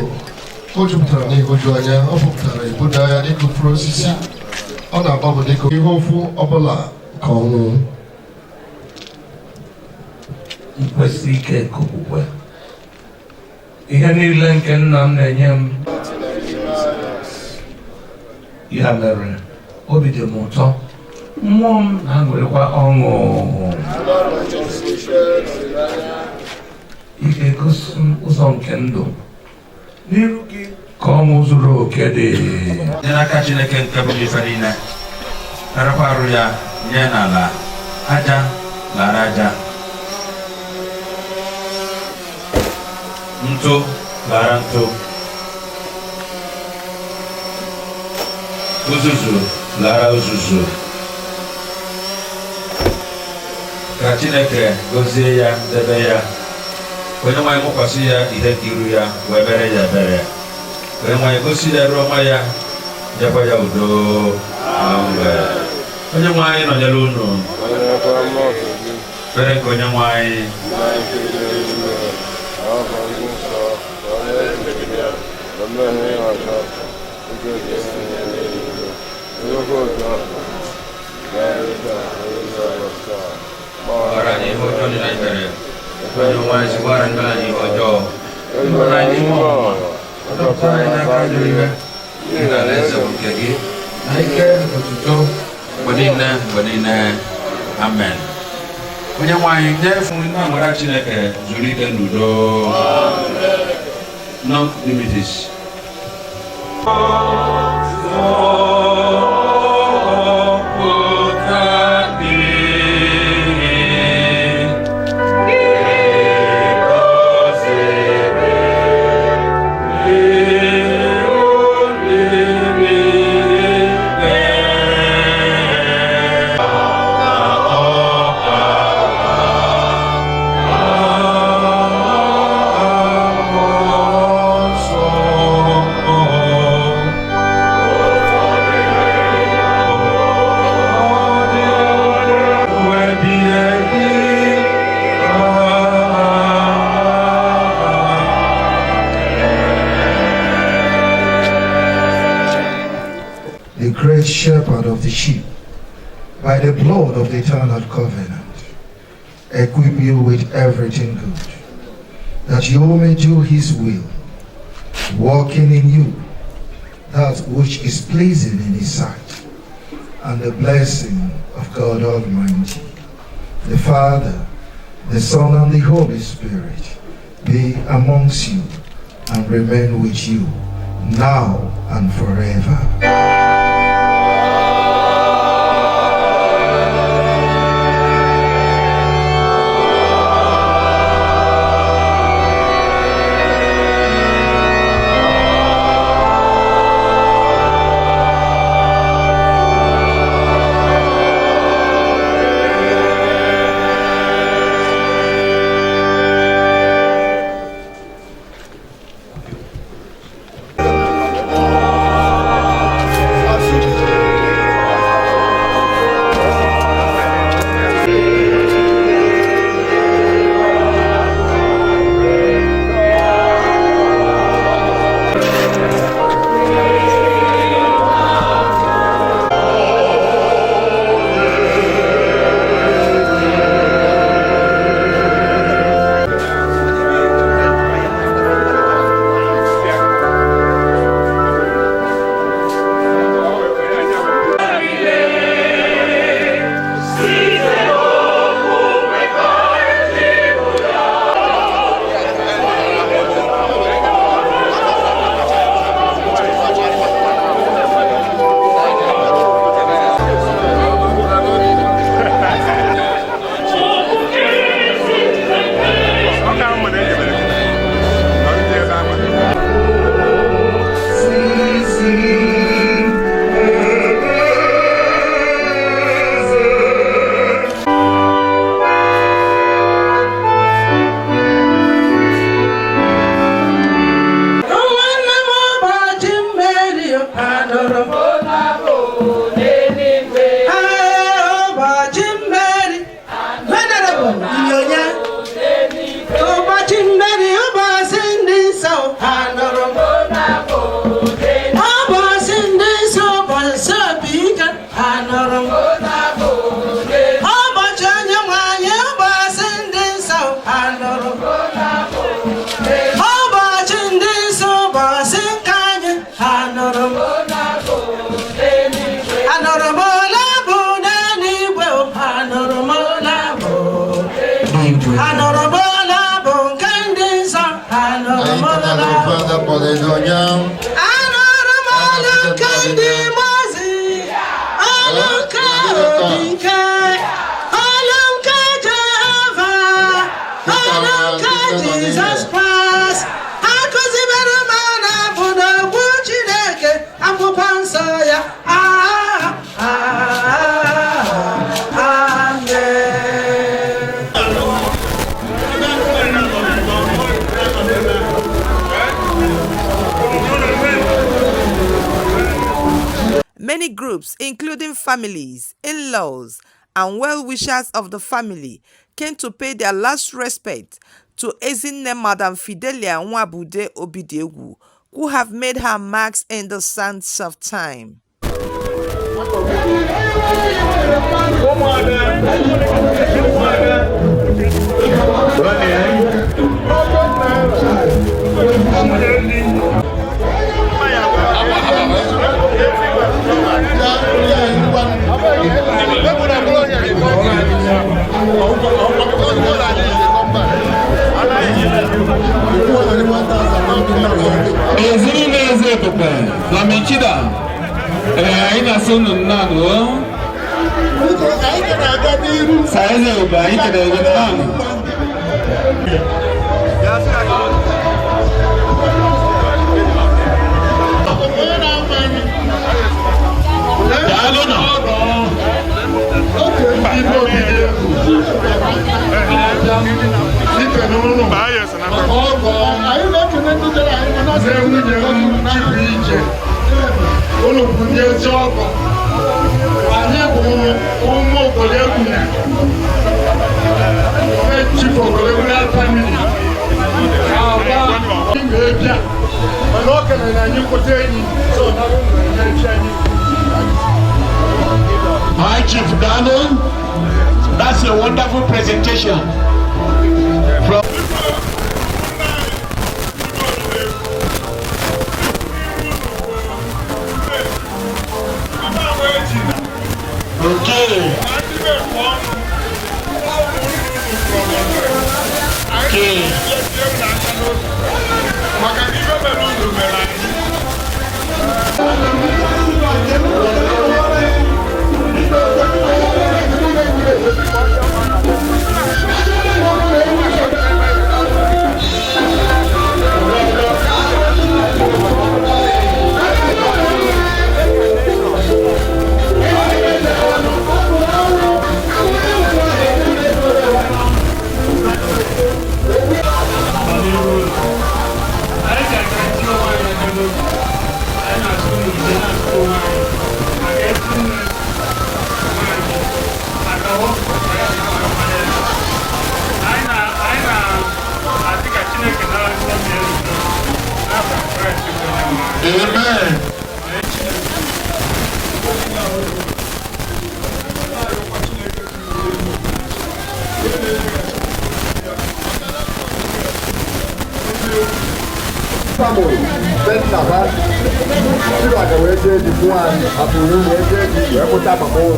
O jupụtara n'ịhụju anya, ọ pụpụtara ebuda ya dịka mkpụrụ osisi. Ọ na-agbapụ dịka ihe ụfụ ọbụla nke ọnwụ. Nkwesị ike nke okwukwe. Ihe niile nke nna m na-enye m. Ya mere, obi dị m ụtọ. Mmụọ m na-aṅụrịkwa ọṅụ. Ị ga-egosi m ụzọ nke ndụ. N'iru gị ka ọṅụ zuru oke dị. Dị n'aka Chineke nke bụ ife niile, narakwa arụ ya nye n'ala, aja lara aja, ntụ lara ntụ, uzuzu lara uzuzu. Ka Chineke gọzie ya, debe ya. Onye nwe anyị mụkwasị ya ihe nke iru ya, wee mere ya ebere. Onye nwe anyị gosi ya iru ọma ya, nyekwa ya udo. Amen. Onye nwe anyị nọnyere unu. Ekpere nke onye nwe anyị. Gbaghara anyị ihe ọjọọ niile anyị mere. Onye nwe anyị gbaghara ndị anyị ihe ọjọọ. Ịhụrụ anyị n'ime ọnwụnwa. Dọpụta anyị n'aka ajọ ihe. N'ihi na alaeze bụ nke gị, na ike na otuto mgbe niile mgbe niile. Amen. Onye nwe anyị nyefu na amara Chineke zuru ike n'udo. Nunc dimittis. The great shepherd of the sheep, by the blood of the eternal covenant, equip you with everything good, that you may do his will, working in you that which is pleasing in his sight, and the blessing of God Almighty, the Father, the Son, and the Holy Spirit be amongst you and remain with you now and forever. Akpọledonya. Anụrụ m olu nke ndị mmụọ ozi, olu nke obi nke, olu nke Jehova, olu nke Jizọs Kraịst. Ha kụzibere m na abụ n'okwu Chineke, akwụkwọ nsọ ya. Ah, ah, amen. Many groups, including families, in-laws, and well-wishers of the family, came to pay their last respect to Ezinne Madam Fidelia Nwabude Obidiegwu, who have made her marks in the sands of time. Ezinụlọ eze ebube Lamichida, ee, anyị na-asị unu nnọọ o. Sa eze ebube, anyị kelere gị, nnọọ. Daalụ nọ. Anyị na-ekene ndị jere anyị mana asị nwunye m chịpụ ije ụlọ bụ ndị ezi ọgọ. Anyị bụ ụmụ Okolegwu, chief Okolegwu na family aba wee bịa, mana ọ kelere anyị kwụta enyi so na ụmụ anyị. Hi, Chief Daniel. That's a wonderful presentation. From Okay. Maka na ibe mere unu mere anyị. Anyị ga-aga chi onwe anyị aka n'obi. Anyị na-asụ n'ude, na-asụ onwe anyị maka ezi nne nwanyị akawo. Anyị na-asị ka Chineke nara mkpụrụ obi ya n'udo n'afa Kraịst bụ onye nwe anyị. Amen. Family be nna ha chịrị aja wee jee ji kwuo anyị hapụrụ wee jee ji wee pụta mama ụlọ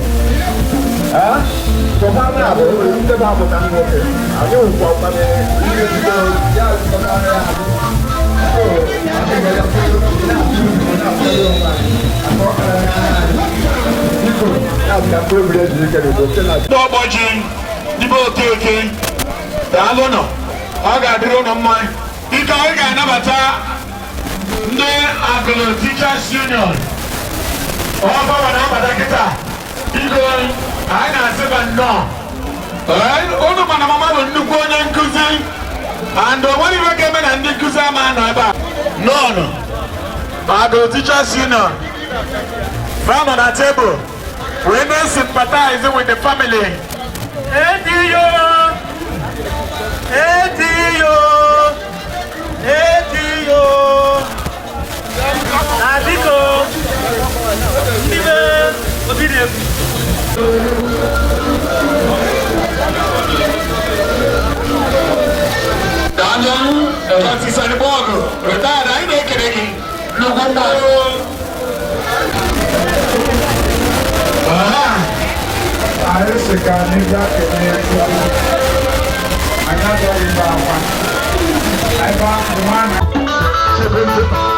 sọfa na abụ ndị bụ apụta nwoke anyị nwekwa ụkpana ihe ezigbo ya zụtara ya ahụ. So, anyị nwere ya biko ya ka mkpụrụ mmiri ejiri ike n'udo site na Ndị ọgbọ ji ndị be Okeke, daalụ nọ. Ọ ga-adịrị ụnụ mma. Biko, anyị ga-anabata ndị Agụlụ Teachers Union. Ọgbanwe na-abata kịta. Biko, anyị na-asị ba nnọọ. Ee, unu mana mama bụ nnukwu onye nkụzi and o nwere ife ga-eme na ndị nkụzi ama nọ ebe a. Nnọọ, Agụlụ Teachers Union fa nọ na tebụl wee na-sympathize with the family. Ediyo! Ediyo! Ediyo! Na biko, ndị be obi na-ekwu. Daalụ, Francis Anibọgụ, retired, anyị na-ekele gị nnukwu mmadụ. Aha. Anyị sị ka anyị bịa kelee Chukwu. Anyị achọghị ịba akwa. Ebe nwa na Hallelujah.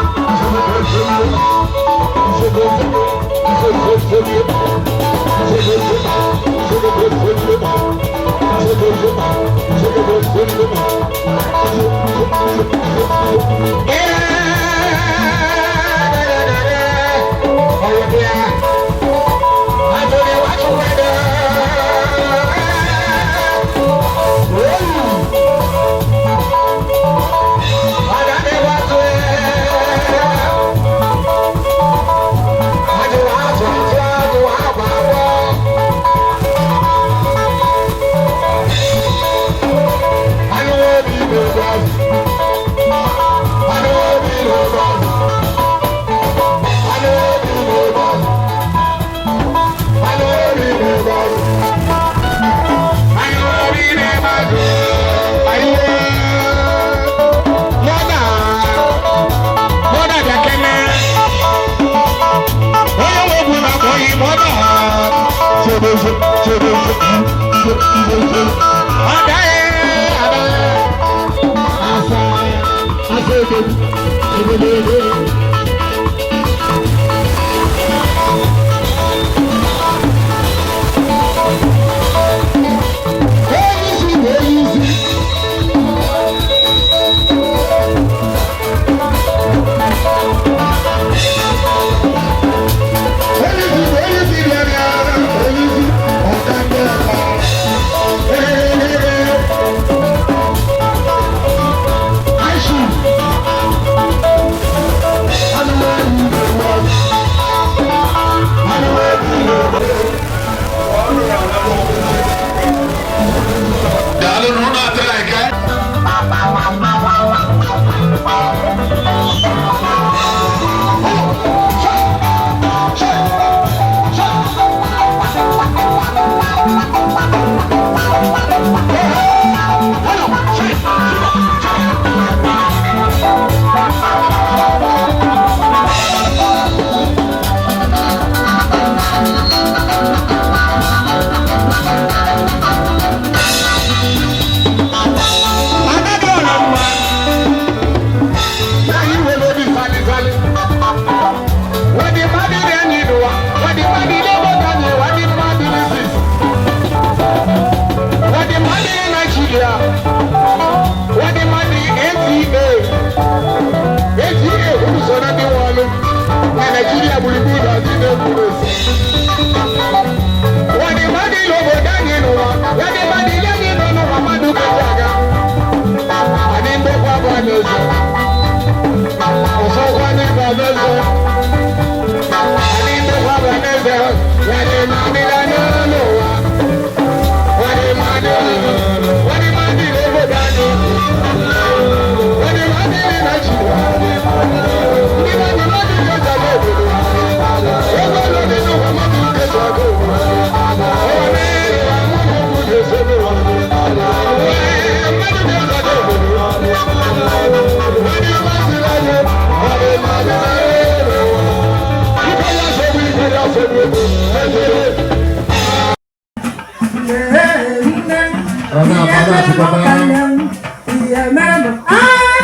Amen. Amen.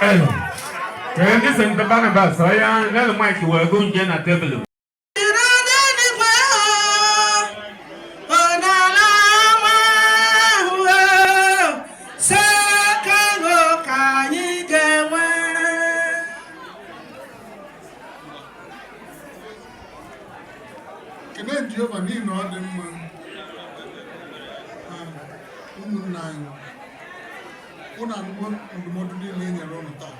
Ee, ndị St. Barnabas, ọya lelu Mike wee gụ nje na tebụl. Kene Jehova n'ihi na ọ dị mma. Ụmụnna anyị, ụnụ anụgo ndụmọdụ niile e nyere ụnụ taa.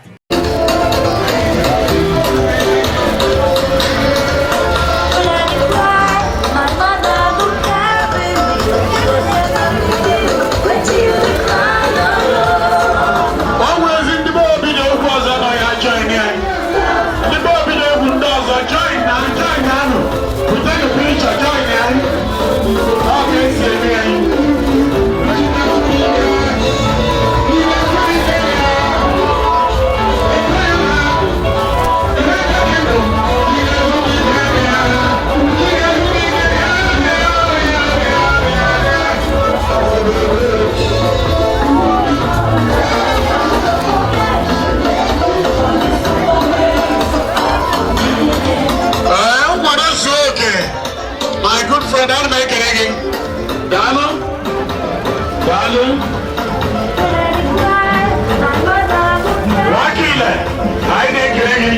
Ọ nwezi ndị be obi na-ekwu ọzọ nọ ya join ya. Ndị be obi na-ekwu ndị ọzọ join na join anụ. Pụtanụ picture join ya. Ọ ka esi eme ya. Ee, nkwado zuo oke. My good friend, ana m ekele gị. Daalụ. Daalụ. Wakile, anyị na-ekele gị.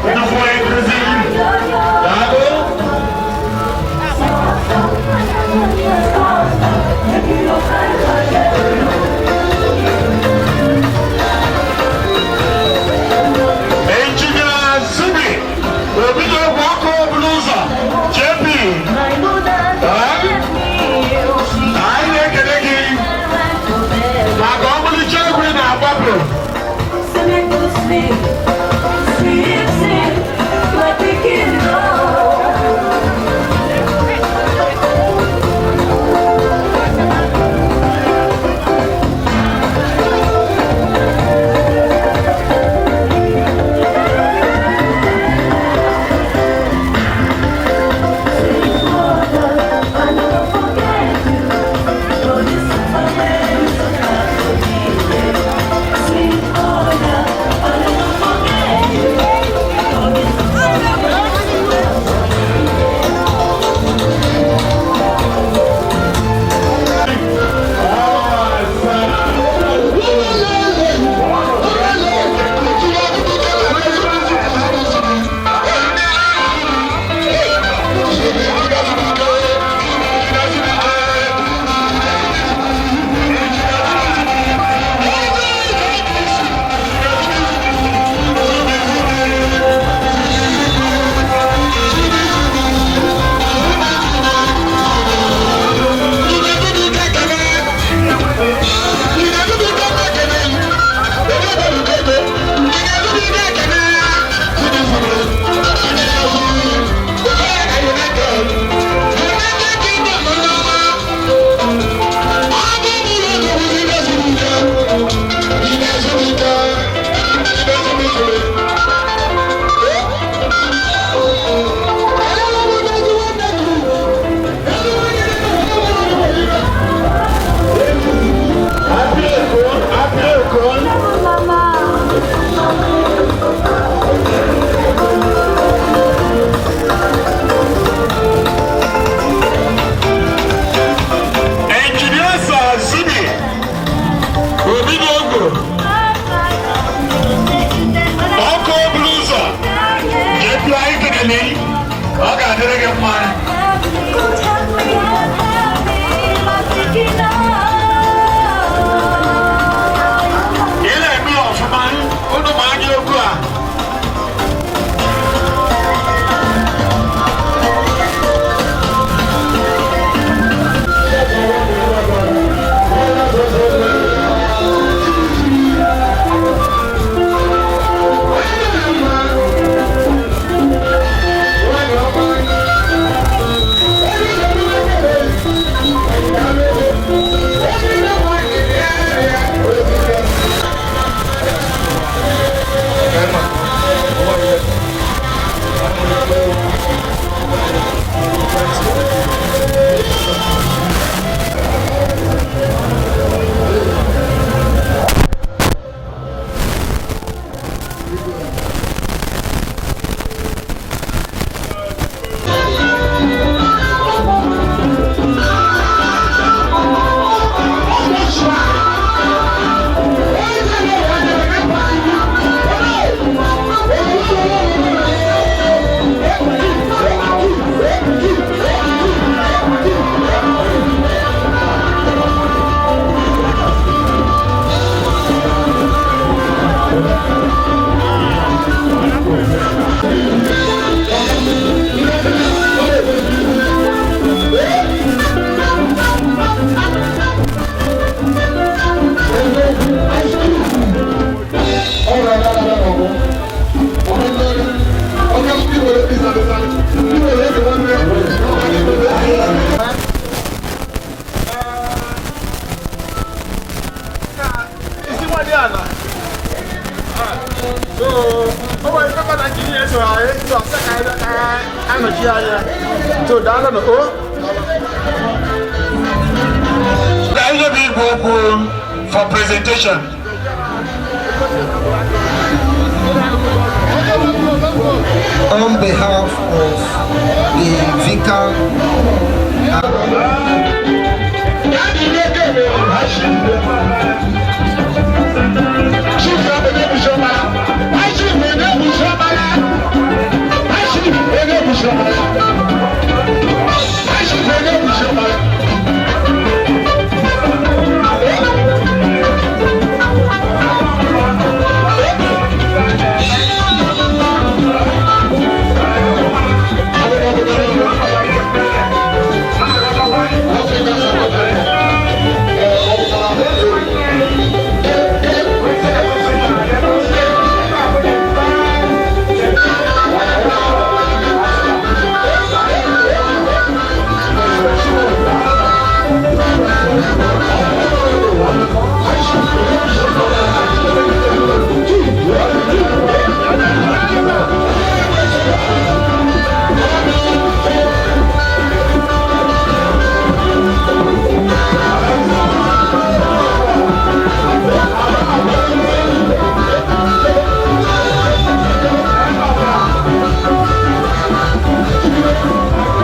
Nnukwu onye nkuzi. Daalụ. Engineer Zubi, obido okwu ọkụ obulu ụzọ, JP. Ee? Anyị na-ekele gị maka ọmalịcha egwu ị na-agbapụ. so anyị so ọsọ ka anyị bịa ka anọchi anya. So daalụ nụ o. Ka anyị bụ igwe okwu for presentation. On behalf of the vicar.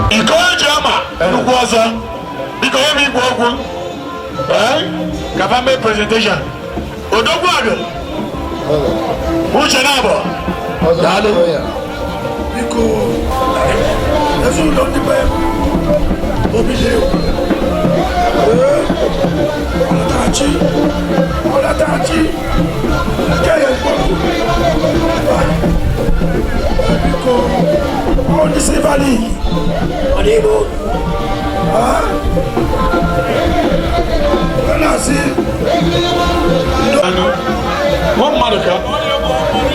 Iko eji ama nnukwu ọzọ, biko nye m igwe okwu. Ee, ka fa mee presentation. Odogwu agụ uche na-abọ, daalụ. Biko, ezinụlọ ndị be Obidiegwu, ee, ọlọtachi ọlọtachi nke ya mkpọrọ. Biko, ọ ndị Silver League ọ dị Igbo ọ na-asị. Nwa mmadụ ka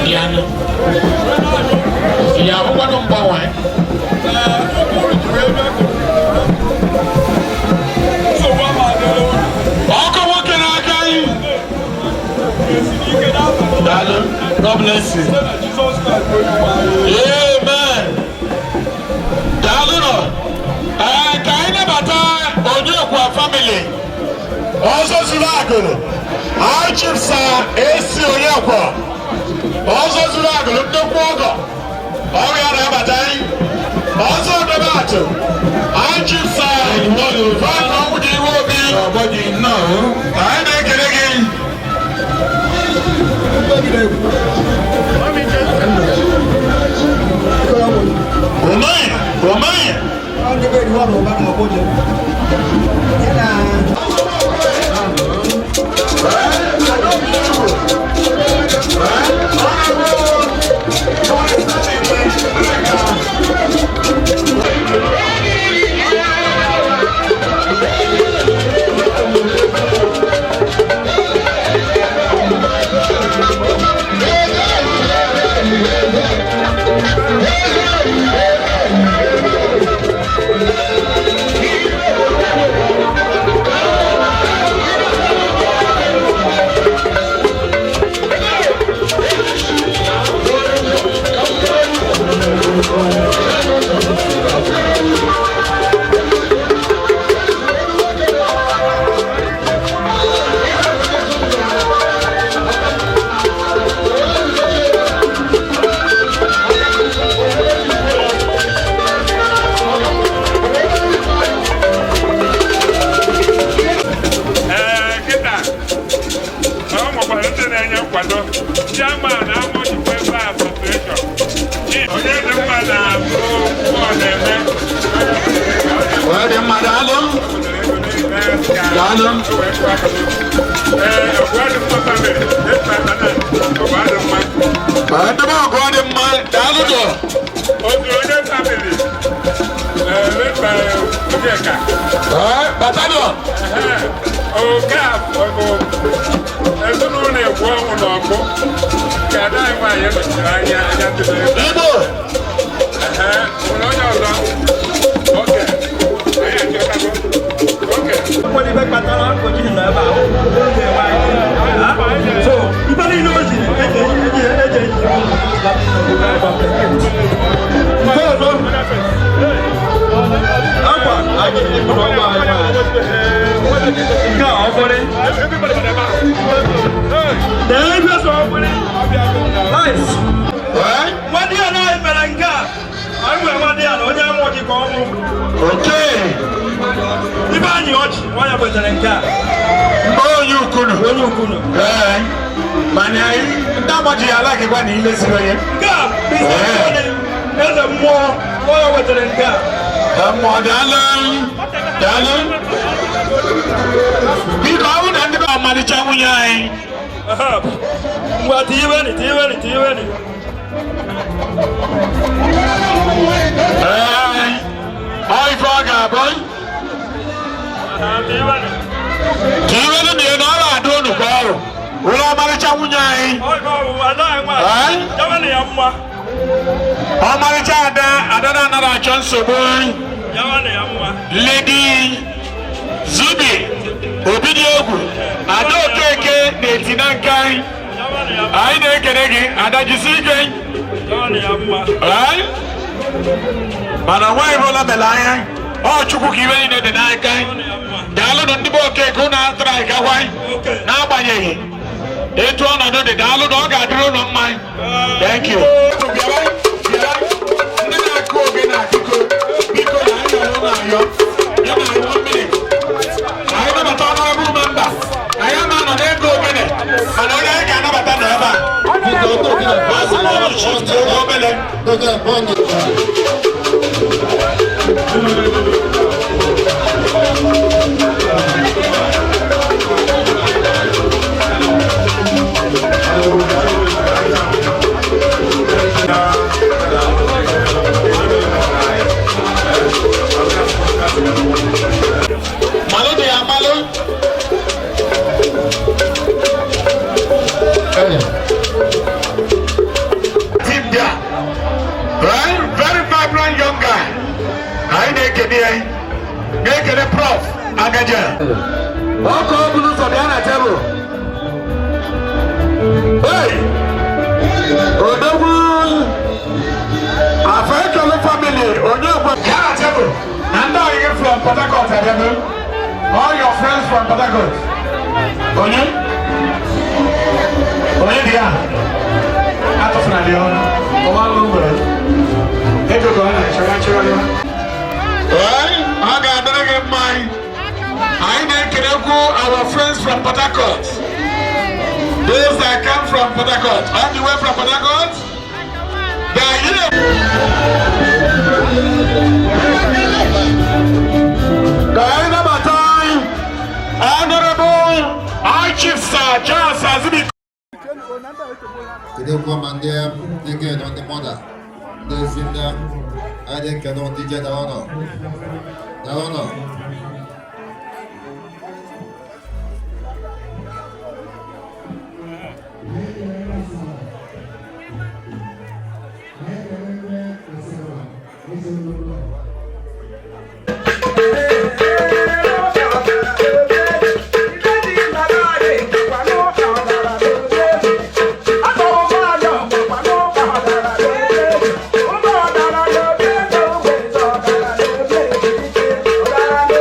dị anya ya abụkwanụ mgbanwe. Ọkụ nwoke n'aka anyị. Daalụ. God bless you. Amen. Daalụ nọ. Ee, ka anyị nabata Onyekwa family. Ọzọ zuru agụrụ. High Chief Sir A.C. Onyekwa. Ọzọ zuru agụrụ, nnukwu ọgọ. Ọrụ ya na-abata anyị. Ọzọ dobe atụ. High Chief Sir Frank Ọnwụji Iwe Obi. Anyị na-ekele gị. Omeya, Omeya. Ee, kịta ọ nwekwara ndị na-enye nkwado, chairman Amọji Welfare Association, Chief onye dị mma na-abụ ọ na-eme. Onye dị mma, daalụ. Daalụ. Ee, ọgwadị mma family ọgwadị mma. Ee, ndị be ọgụ dị mma, daalụ dọ. Otu onye family, ee, leta Onyeka. Ee, batalịọn. Oke a bụ ezinụlọ egwu ọnwụ na ọkụ ka ada anyị nwaanyị nọchiri anya anya ndị Igbo. Ehe, nwere onye ọzọ? Oke, anyị achọtago. Oke. Ibe kpatara o jiri nọ ebe a, o na-enwe anyị. So ibe niile o jiri eji eji eji eji. Nke a ọkwụrị. Dee ife so ọkwụrị. Nice. Nwadị ya na anyị mere nke a. Anyị nwere nwadị ya na onye amụ ji ka ọ mụ. Okay. Ibe anyị ọchị, nwa ya kwetere nke a. Onye ukunu. Onye ukunu. Ee. Mana ndị agbaji ya ala gịkwa na ile siri onye. Nke a bụ eze mmụọ, nwa ya wetere nke a. Mmụọ daalụ. Daalụ. Biko ọ bụrụ na ndị be ọmalịcha nwunye anyị. Ngwa tiweni, tiweni, tiweni. Ee. Ọ ife ọ ga-abụ. Tiweni na na ọ na-adị unu kwa ọrụ. Ụlọ ọmalịcha nwunye anyị. Ọmalịcha ada ada na-anaghị achọ nsogbu. Lady Zubi Obidiegwu Ada Okeke na-eti na nke anyị. Anyị na-ekele gị Ada jisi ike. Ee? Mana nwaanyị bụla mere anya ọ Chukwu ka iwe niile dị n'aka. Daalụnụ ndị be Okeke unu atara anyị gakwa n'agbanyeghị etu ọnọdụ dị daalụ na ọ ga-adịrị unu mma. Thank you. Ndị na-akụ ogene akụkọ biko na anyị nọ n'ụlọ ayọ ya na anyị one minute. Anyị nabata honorable member. Anyị ama nọ n'ego ogene mana onye anyị ga-anabata nọ ebe a. Asị m ụlọ chief obele. Malụ dị ya malụ. Team there. Right? Very vibrant young guy. Anyị na-ekene ya. Na-ekene Prof. Agaja. Ọkụ ọ bụla ụzọ bịa na tebụl. Hey! Odogwu! Afekele family, onye ogbe. Bịa na tebụl. Na ndị ọyị gị from Port Harcourt abịago. All your friends from Port Harcourt. Onye? Onye dị ya? Atụfuna dị ọnụ. Ọwa alụ ngwere. Ego ka ọ na-achọ ya chọrọ ya. Ee, ọ ga-adịrị gị mma. Anyị na-ekelekwu our friends from Port Harcourt. Those that come from Port Harcourt, all the way from Port Harcourt, they are here. Ka anyị nabata Honorable High Chief Sir Charles Azubike. Kedekwa ma ndị ege nọ ndị mọda ndị ezi ndị anyị na-ekene ndị je daalụ daalụ nọ. Thank you.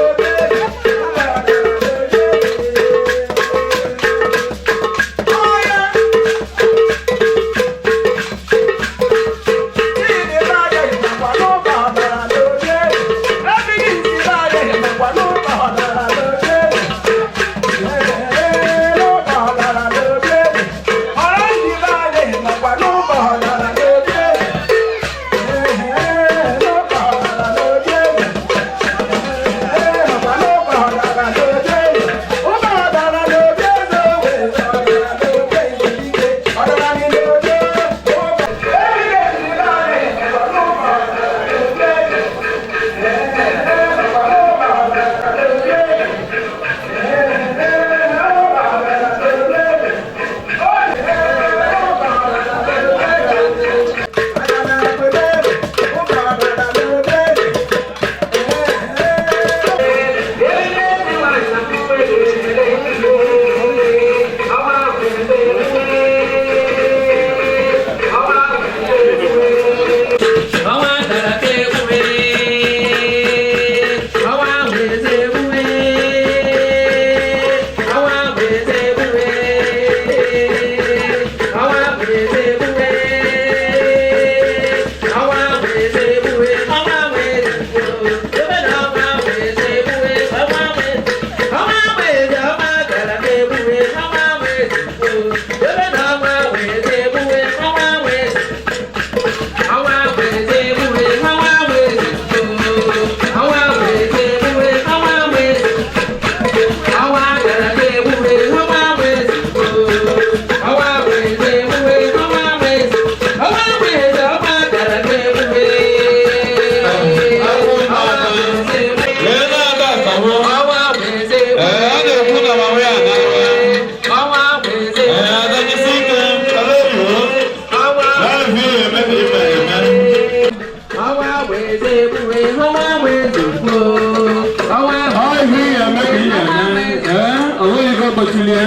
gbochilie.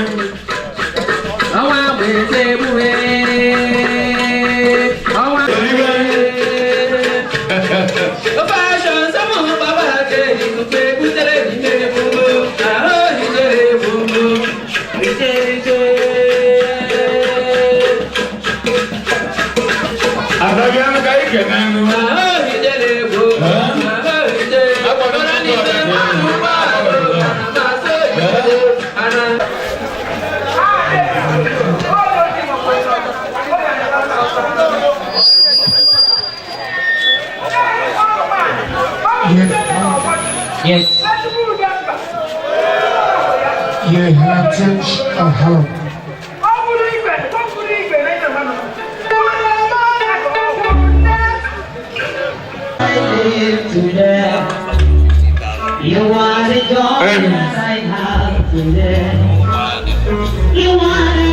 Ọnwa bụ eze ebube. Ọnwa ofe aṣọ nsọmụ bàbá kejì mpe butere n'ime ebubo ahụ ijere ebubo ije ije. Adabịa ka anyị kene nụ. Ahụ ijere ebubo ahụ ije ọra n'ime ụgbọ ala na-amasị ijere ana. Yes. You have changed a hello. You are the joy that I have today. You are the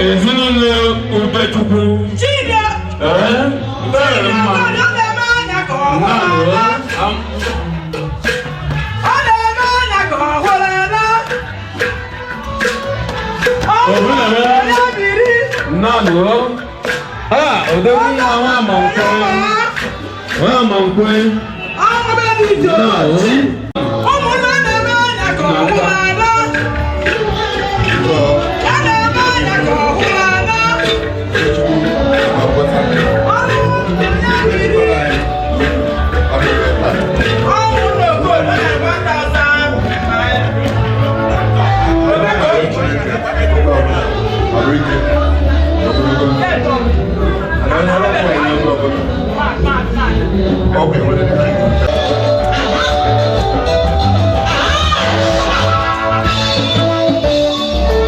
Ezinụlọ Ubechukwu. Ee, bere mma. Nnọọ. Nnọọ. Ah, odogwu nwa nwa ama nkwe. Nwa ama nkwe. Nnọọ.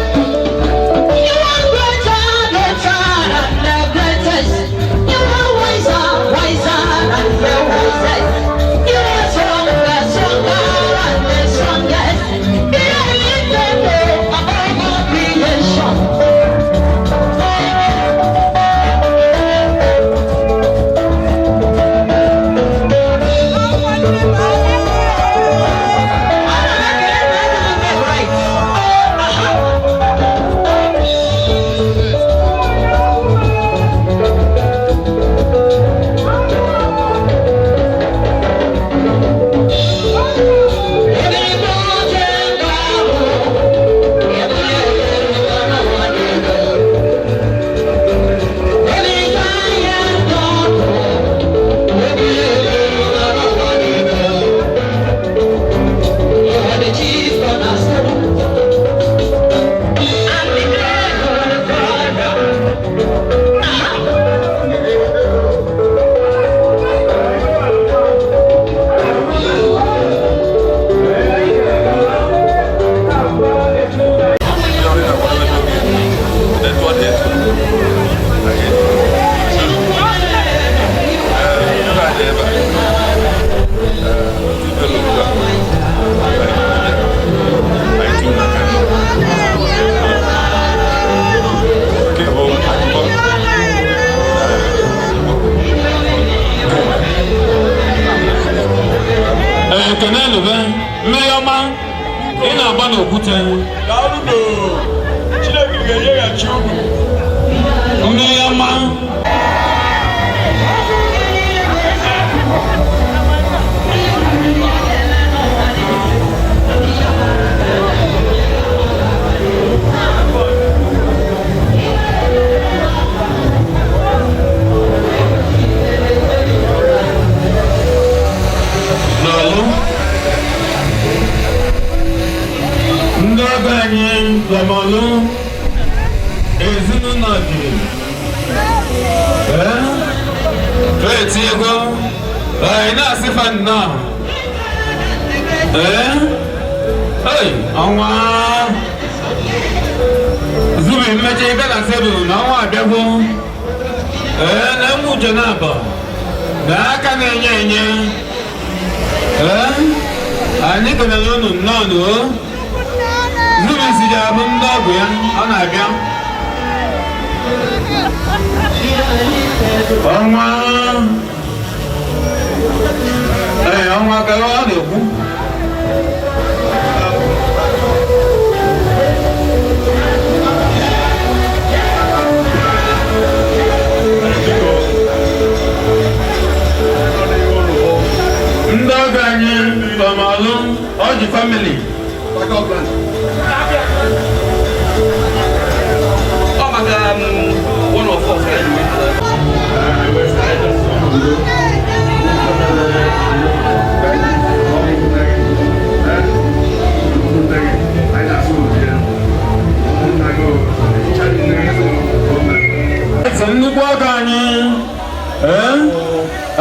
You are greater, greater than the greatest. You are wiser, wiser than the wisest. You are stronger, stronger than the strongest. You are lifted above all creation. Ekene lube, mmiri ọma, ị na-agba n'okwute. Chineke ga-enyeghachi unu. Mmiri ọma. N'ọlụ. Ndị ọgọ anyị bịamọlụ ezinụlọ dị. Ee? Eti ego. Anyị na-asị fa nnọọ. Ee? Ei, ọnwa. Zubi mmechi ebe na sebụl na ọnwa abịagwo. Ee, na emu uche na-abọ. Na aka na-enye enye. Ee? Anyị kelere unu nnọọ n'o. Zubi si ji abụ ndị ọgụ ya, ọ na-abịa. Ọnwa. Ee, ọnwa ka ọ na-ekwu. ọgọ anyị, ee,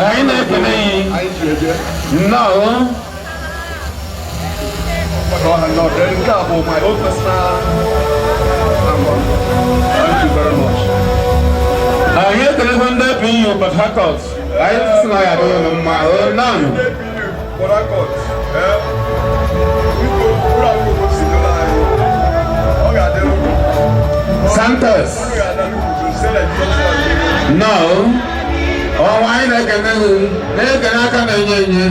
anyị na-ekele gị nnọọ. Nke a bụ my own personal album. Thank you very much. Anyị ekelekwa ndị APU Port Harcourt. Anyị sị na ya adịghị unu mma o naanị. Port Harcourt, biko, ụlọ akwụkwọ si dịrị anyị. Ọ ga-adịrị unu. Santos. Unu ga-adịrị unu. Site na Jizọs Kraịst. Nnọọ. Ọnwa anyị na-ekene gị, na-ekene aka na-enye enye.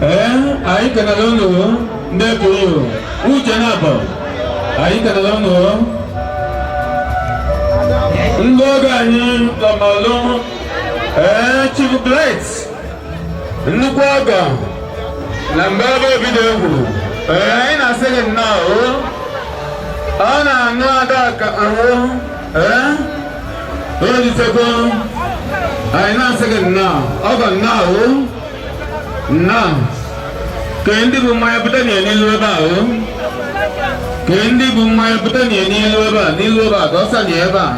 Ee, anyị kenere unu ndị APU. Uche na-abọ. Anyị kenere unu. Ndị oge anyị lọmalụ. Ee, Chief Bright. Nnukwu ọgọ na mgbe ebe obido egwu. Ee, anyị na-asị gị nnọọ. Ọ na-aṅụ ada ka ahụ. Ee, o anyị na-asị gị nnọọ. Ọgọ nnọọ o. Nnọọ. Ke ndị bụ mmanya pụta na n'ilu ebe a o. Ke ndị bụ mmanya pụta na n'ilu ebe a, n'ilu ebe a, dọsa na ebe a.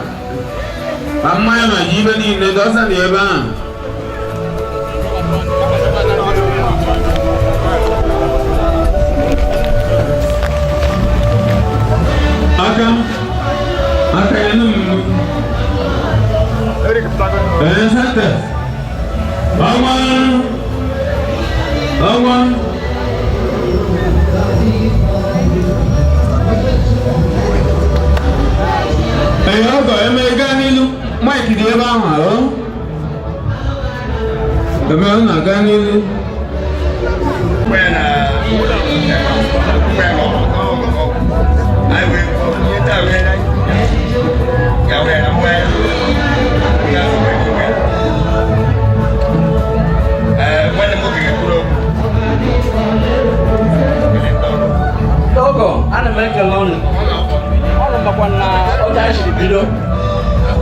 Ma mmanya ma ji ibe niile dọsa na ebe a. Aka aka ya nụ m. Ee, sente. Ọnwa ọnwa. Ee, ọgọ eme gaa n'ilu. Mike dị ebe ahụ ahụ. Eme ọ na-aga n'ilu. Ọgọ, ana m ekele unu. Ọnụ makwa na otu anyị siri bido,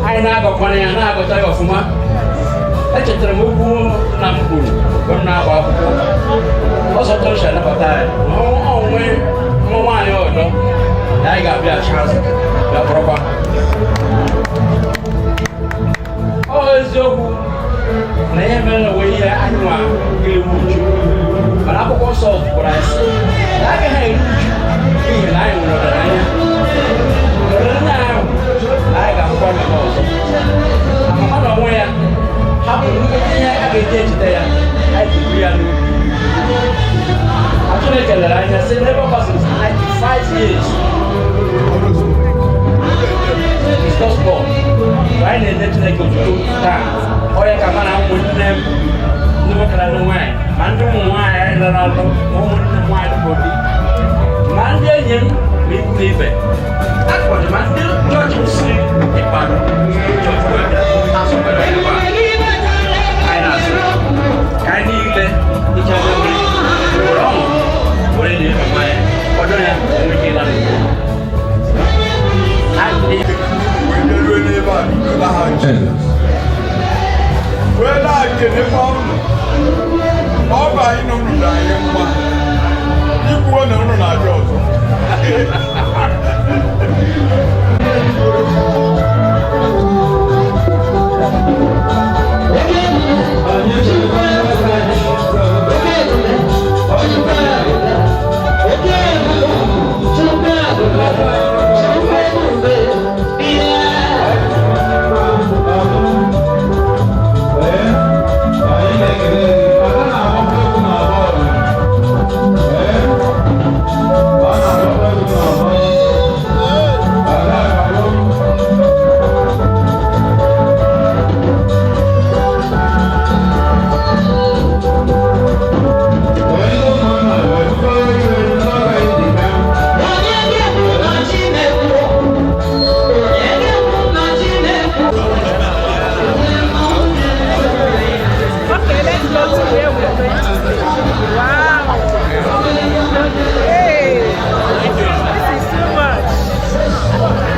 anyị na-agọkwana ya, na-agọta ya ọfụma. Echetara m okwu nna m kwuru mgbe m na-agba akwụkwọ. Ọsọ tọrọ si anabata anyị na onwe nwa nwaanyị ọdọ na anyị ga-abịa achị azụ bịa bụrụkwa. Ọ eziokwu na ihe mere na onwe ihe anyị nwa ga-ewu uju, mana akwụkwọ nsọ gwara anyị sị na agaghị eru uju n'ihi na anyị nwere ọdịnaya. Ọdịnaya ahụ na anyị ga-ahụkwa mama ọzọ. Mama na onwe ya hapụrụ ihe a ga-eji echeta ya, anyị ji buru ya n'obi. Chineke lere anya sị n'ebe ọ gbasara 95 years. It's gospel. Mgbe anyị na-enye Chineke otuto taa, ọ ya ka ma na ụmụnne m ndị nwoke na ndị nwaanyị, ma ndị ụmụ nwaanyị anyị lọrọ alụ, ma ụmụnne m nwaanyị bụ obi, ma ndị enyi m ma ikwu na ibe. Akpọrọ ma ndị chọọchị m si Ịbàdàn, chọọchị wee bịa, asọkwara ya ebe a. Anyị na-asị ka anyị niile hicha anya mmiri, were ọṅụ were nye mama ya, kwado ya enwe ike ịla n'udo. Wee na-ekelekwa unu. Ọ bụ anyị na unu na-anyị mma. Ikwuo na unu na-abịa ọzọ. Okay, let's go to where we're going to be. Wow. Hey, this is too much.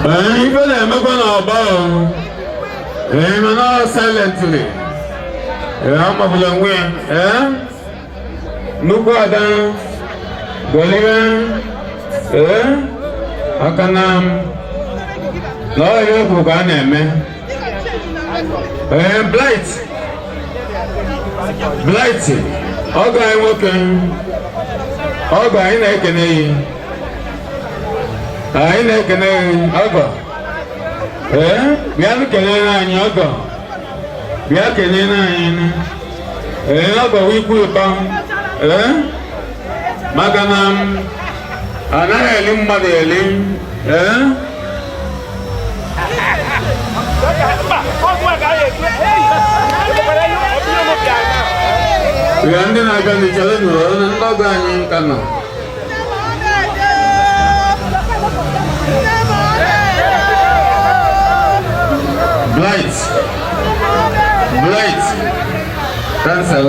Ee, ife na-emekwa n'ọgbọ o. Ee, mana ọ silently. Ee, ọ mabụla onwe ya. Ee, nnukwu ada goliwe. Ee, aka na na ọ ihe kwuru ka a na-eme. Ee, Blight, Blight, ọgọ anyị nwoke, ọgọ anyị na-ekene gị, anyị na-ekene gị ọgọ. Ee, bịa kelere anyị ọgọ, bịa kelere anyị. Ee, ọgọ ikwu ụtọ. Ee, maka na anaghị eli mmadụ eli. Ee. Ya ndị na-abịa n'ichere nụrụ ndị ọgọ anyị ka nọ. Blight, Blight, cancel.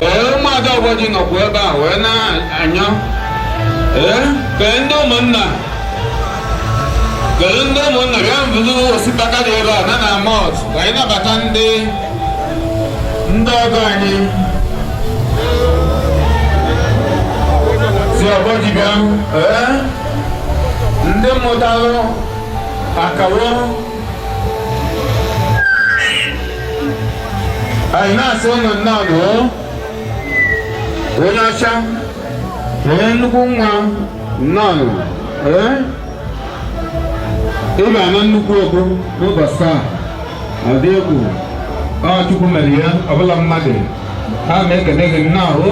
Ee, ụmụada ọgbọji nọkwa ebe a wee na-anyọ. Ee, kee ndị ụmụnna, kedu ndị ụmụnna bịa mbụrụ osikapa dị ebe a na na mọt ka anyị nabata ndị ọgọ anyị si ọgbọji bịa. Ee, ndị mụtalụ akawo anyị na-asị ụnụ nnọọ nụ onye ọcha. Ee, nnukwu nwa nnọọ. Ee, ị ga-anụ nnukwu okwu n'ụbọchị taa. Ọ dị egwu, ọ Chukwu mere ya, ọbụla mmadụ ha na-ekene gị nnọọ o.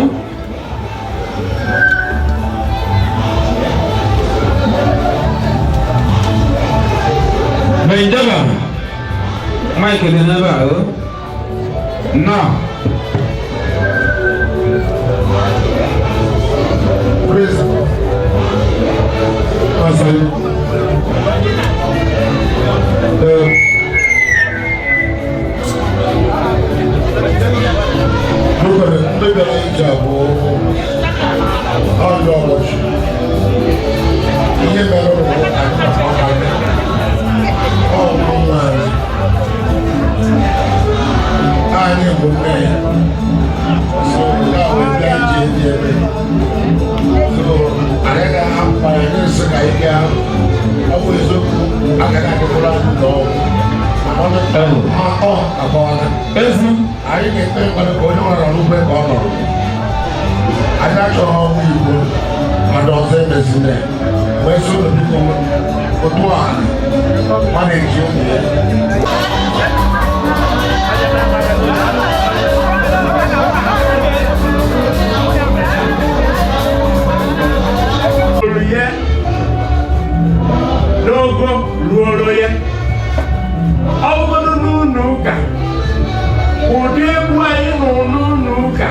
Benjaba, Mike dị n'ebe a o. Nnọọ. Praise Pastor. Ndị bịara ije abụọ ọnụ ọbọchị ihe mere ụlọ ọmụ nwanyị anyị bụ nne ya, so ya wee bịa ije dị ebe so anyị ga-ahapụ anyị na-esi ka anyị gaa. Ọ bụ eziokwu, agaghị adịkwara anyị n'ọnwụ ọ akọwala ezi. Anyị ga-ekpe ekpere ka onye nwere ọrụ ka ọ nọrọ. Anyị achọghị ọnwụ Igbo mana ọzọ emezina wee sị ụlọ biko otu a ma na-eji ụmụ ya. Ruo n'ogo ruoro ya, ọ bụrụ n'ụlọ ụka, ụdị egwu anyị nụrụ n'ụlọ ụka,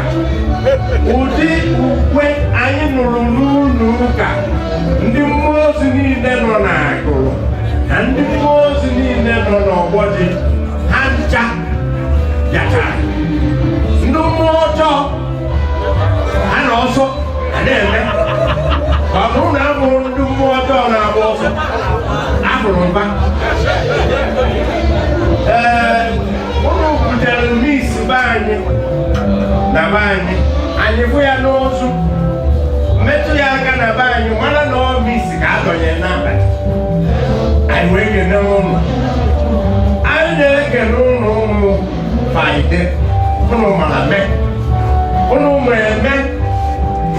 ụdị ukwe anyị nụrụ n'ụlọ ụka, ndị mmụọ ozi niile nọ n'akụrụ na ndị mmụọ ozi niile nọ n'ọgbọ dị ha ncha bịachara. Ndị mmụọ ọjọọ ha na ọsọ ha na-eme ka ọ bụrụ na abụrụ ndị mmụọ ọjọọ na-agba ọsọ ahụrụ mba. Ee, ụnụ butere mis be anyị na be anyị, anyị fụ ya n'ozu, metụ ya aka na be anyị, mara na ọ mis ka a dọnyere n'abalị. Anyị wee kene ụnụ, anyị na-ekene ụnụ ụmụ faide ụnụ mara mee ụnụ ma eme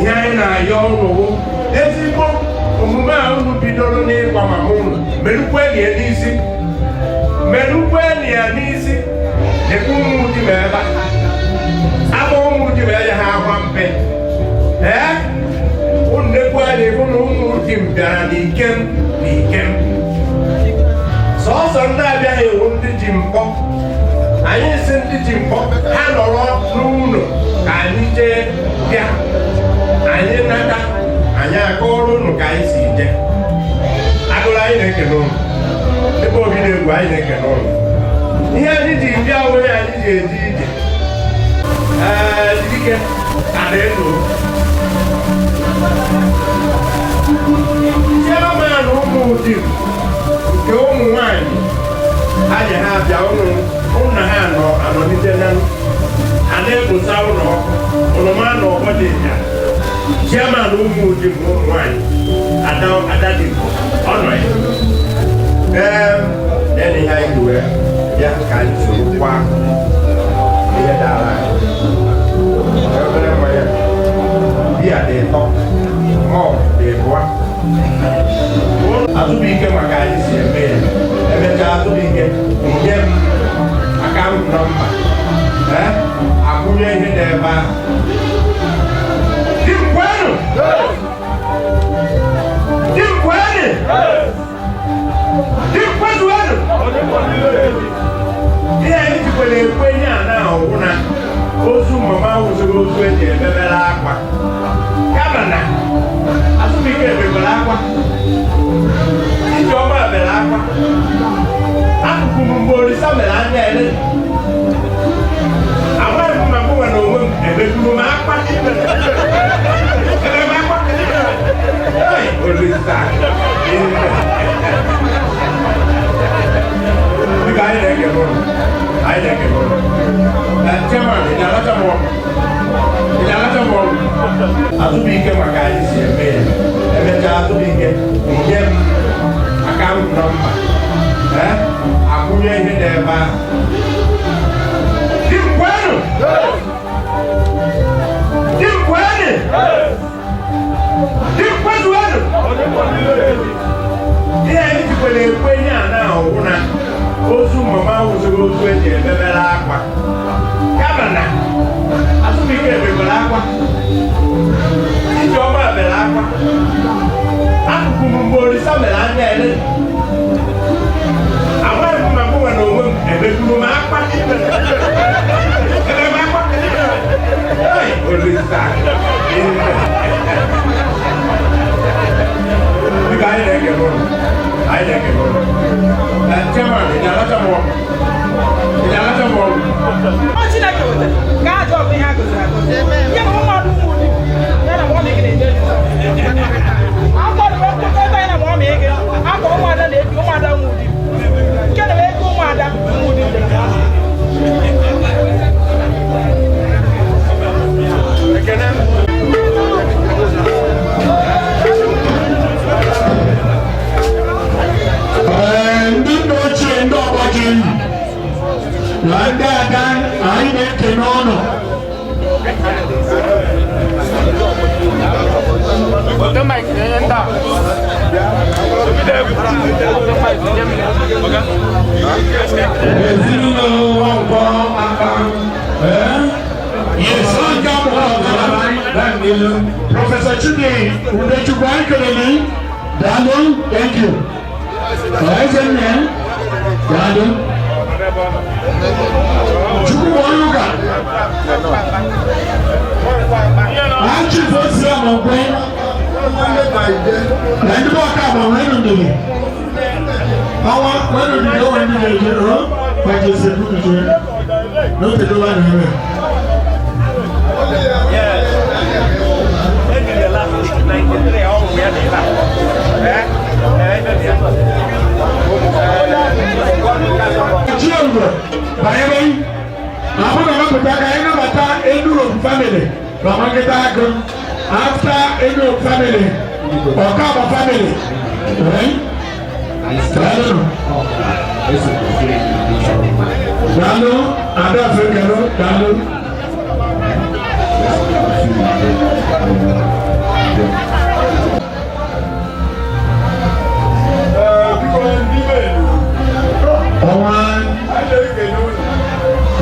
ihe anyị na-ayọ ụnụ wụ ezigbo omume a unu bidoro n'ịgwa mama ụnụ merukwe ya n'isi, merukwe ya n'isi. Dịka ụmụ di ma ebe a agba ụmụ di ma ya ha agba mpe. Ee, unu nekwu anya ịhụ na ụmụ di m bịara n'ikem n'ikem. Sọọsọ ndị abịaghị ewu ndị ji mkpọ. Anyị si ndị ji mkpọ ha nọrọ n'ụlọ ka anyị jee bịa, anyị nata, anyị akọrọ ụnụ ka anyị si jee. Agụrụ anyị na-ekene ụnụ ebe obi na-egwu, anyị na-ekene ụnụ ihe anyị ji bịa onye anyị ji eje ije. Ee, dike ada eto chairman ụmụ di nke ụmụ nwanyị ha ji ha bịa ụnụ ụnụ ha nọ anọlite na a na-ekposa ụlọ ọkụ ụnụ ma na ọgbọ dị ya. Chairman ụmụ di bụ ụmụ nwanyị ada ada dị ọ nọ ya. Ee, ya na ihe anyị ji wee bịa ka anyị soro kwa ihe dara anyị. Obere mmanya biya dị ịtọ, mọlt dị ịbụa. Azụbụike maka anyị si eme ya. Emechaa Azụbụike nye m account number. Ee, akwụnye ihe dị ebe ahụ. Di m kwenu! Di m kwenu! Di m kwezuenu! Ihe anyị jikwara ekwe ihe a na-ahụ na ozu mama wụziri ozu eji emebere akwa. Kama na Azụbụike ebekwara akwa. Ijeọma bere akwa. Akụkụ m mgbe Olisa mere anya ele. Amaghị m ma mụ nwe na onwe m ebekwuru m akwa. Ebere m akwa. Hey, Olisa. Biko anyị na-ekele ụnụ. Anyị na-ekele ụnụ. Chairman, ị ga-alacha m ọrụ? Ị ga-alacha m ọrụ? Azụbụike maka anyị si eme ya. Emechaa Azụbụike nye m account number. Ee, akwụnye ihe dị ebe ahụ. Di m kwenu! Di m kwenu! Di m kwezuenu! Ihe anyị jikwara ekwe ihe a na-ahụ na ozu mama wụziri ozu eji emebere akwa. Kama na Azụbụike ebekwara akwa. Ijeọma bere akwa. Akụkụ m mgbe Olisa mere anya ele. Amaghị m ma mụ nwe na onwe m ebekwuru m akwa. Ebere m akwa. Hey, Olisa. Biko anyị na-ekele ụnụ. Anyị na-ekele ụnụ. Chairman, ị ga-alacha m ọrụ? Ị ga-alacha m ọrụ? Ọ Chineke wetara ka ajọ ọbụ ihe a gọziri agọzi. Ya na ụmụada ụmụ di ya na mọmị gị na-eje akọrọ ebe anyị na mọmị gị akọ ụmụada na-ebi ụmụada ụmụ di nke na ego ụmụada ụmụ di. Ekene. Ndị nna ochie, ndị ọgbọ ji na ndị ada, anyị na-ekene ọnụ. Ezinụlọ Nwankwọ aka. Yes, ọjọ́ mụ ọzọ. Professor Chidi Udechukwu, anyị kelele. Daalụ, thank you. Eze nne, daalụ. Chukwu bụ onye ụka. Anyị bụ osi ọmọgwe. Na ndị bụ ọka bụ nwere ndidi. Ọnwa nwere ndidi onwe ndị na-eje o kwajesi ekwukwuje. N'oge dola na ere. Chiongwe, banyere ahụ na ọmapụta ka anyị nabata Enuropu family na ọmakịta agụ. After Enuropu family, Ọkabọ family. Daalụ. Daalụ, Ada Afrikano, daalụ. Ọnwa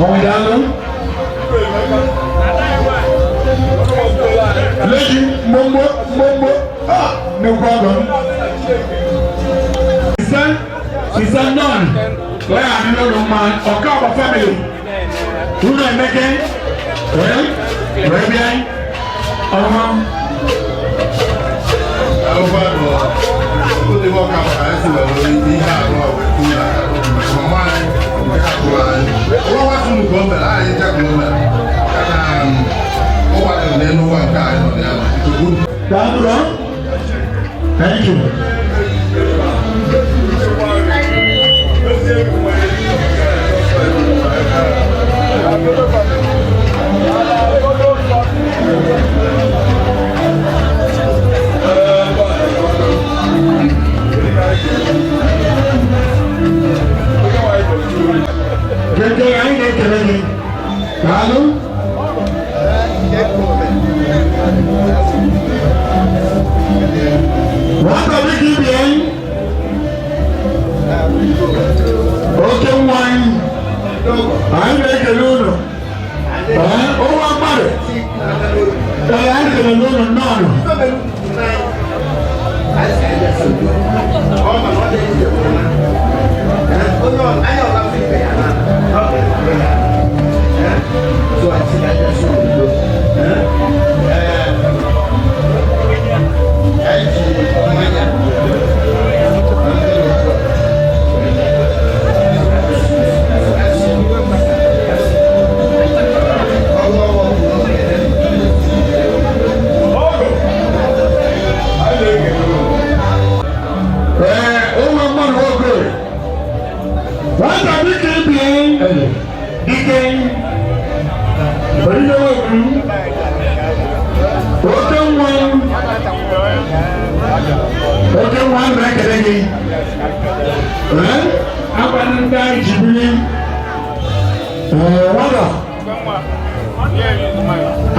ọnwa, daalụ. Lẹ́yìn mgbomgbo mgbomgbo ah nnukwu ọgọ m. Isa Isa nọn wee adị n'ụlọ mma Ọkabọ family. Unu emeke wee wee bịa ọnwa. Daalụ. Thank you. Ife mere ugwu n'anyị anyị si anyị bịa udo ọ ma na ọ dị njem na onye anya ọla fụ ibe ya na ọ ga-ekwe ya so anyị si anyị bịa udo anyị ji mmanya. Nwata dike ibi dike oyilewebu oke nwa na-ekele gị ee akwa ndị anyị ji biri ee nwata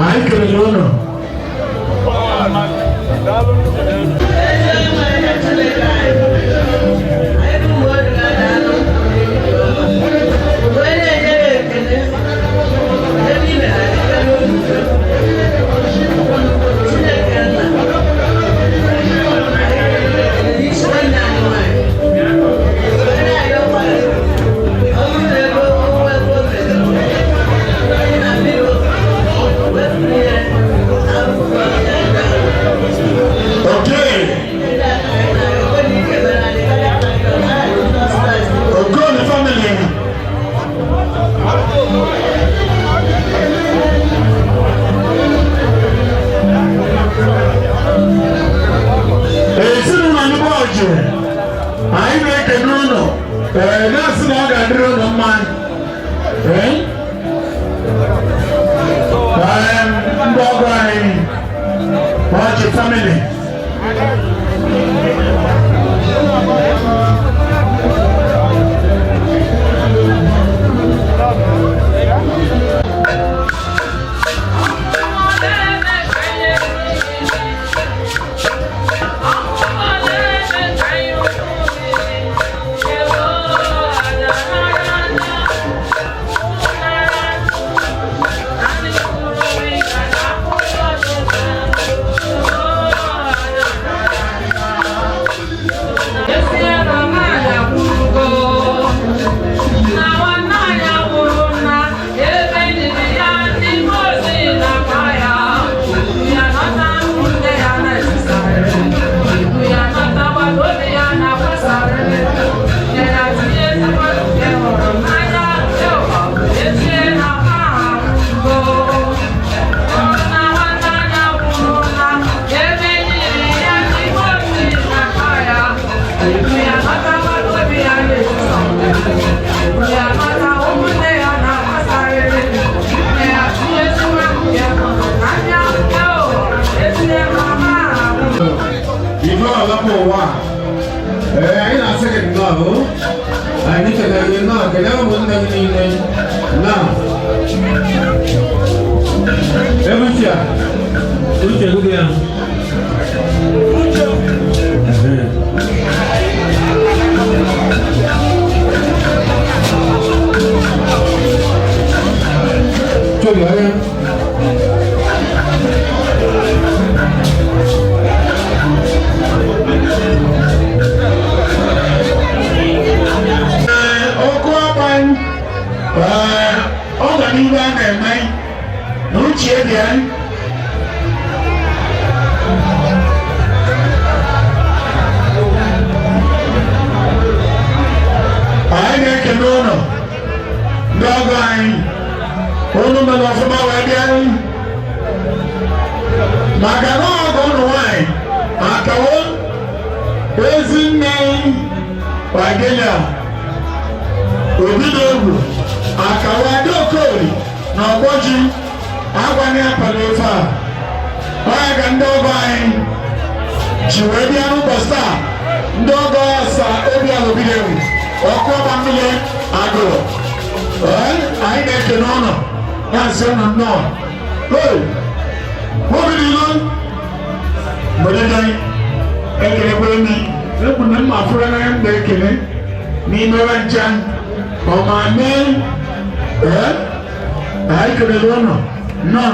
anyị kelere ụnụ. Okoli family. Ezinụlọ ndị bọọjụ anyị na-ekene ụlọ ee na-asị na ọ ga-adịrị ụlọ mma ee ee ndị ọgọ anyị bọọjụ family. Ife ọlọ́pàá ụwa ee anyị na-asị gị nnọọ o anyị kelere gị nnọọ kelee ụmụnne gị niile na ebe uche a uche gị ya. Chori anya. Okwu ọgba ọganihu a na-eme na uche dị ya. Anyị na-ekele ụlọ ndị ọgọ anyị ụnụ mere ọfụma wee bịa maka na ọgọ ụnụ nwanyị akawo ezinne Wagelia Obidogwu akawo Adaokoli na Ọgbọji agwaghị akwado ife a onye ka ndị ọgọ anyị ji wee bịa n'ụbọchị taa ndị ọgọ asa obi ala Obidogwu ọkụ ọgba mmiri agụrụ ee anyị na-ekene ụnụ na-asị ụnụ nnọọ ee obidilu mgbedede ekelekwe mi ekwu na mma fụrụ n'anya m na-ekele n'ime ebe ncha ọma mee ee anyị kelere ụnụ nnọọ.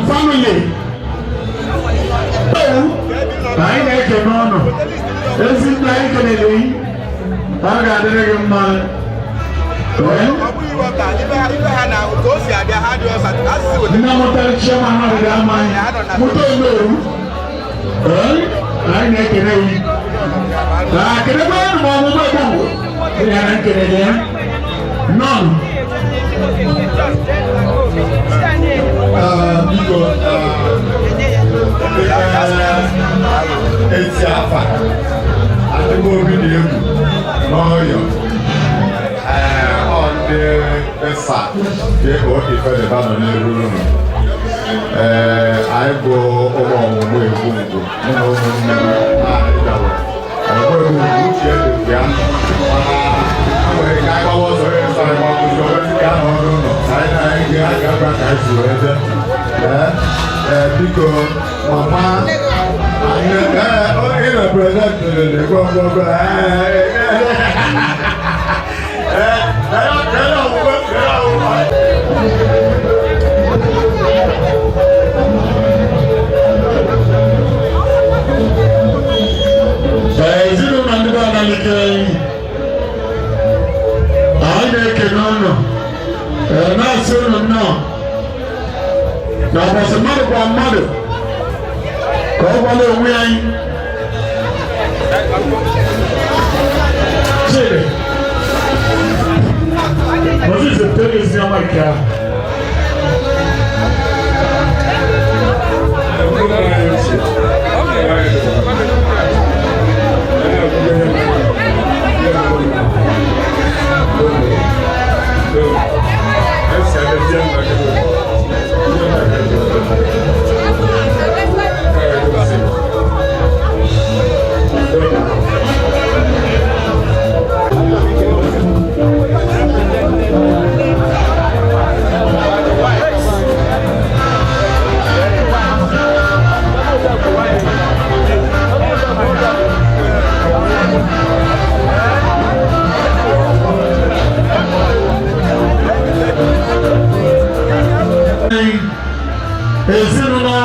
And family. Anyị na-ekene ọnụ. Ezi nna anyị kelere gị. Ọ ga-adịrị gị mma. Nne mụtara chioma anọghị ama anyị. Mụta omeru. Anyị na-ekene gị. Kedekwa ma ọmụmụ egbugbo. Ị na nkele gị ya. Nọn. Biko, eti afa adịghị obi dị egwu n'ọyọ. Ọ ndị esa ka ifedeba nọ n'elu ụlọ. Ee, anyị bụ ụmụ ọmụmụ egwu ngwu, mụ na ụmụnne m anyị gawa ọmụmụ egwu ngwu uche dị ya, mana enwere ka anyị gbawa ọsọ onye nsọ anyị gbakụzi ọbụzi ka a nọ n'ụlọ anyị na anyị ga-aga ka anyị si wee jee. Ee, biko, mama ị represent gwọgwọgwọ. Ezinụlọ ndị be Analike, anyị na-ekene ụnụ, na-asị ụnụ nnọọ na ụbọchị mmadụ kwa mmadụ ka ọ gwala onwe anyị. Chidi Moses tere ezi ọma nke ahụ. Ezinụlọ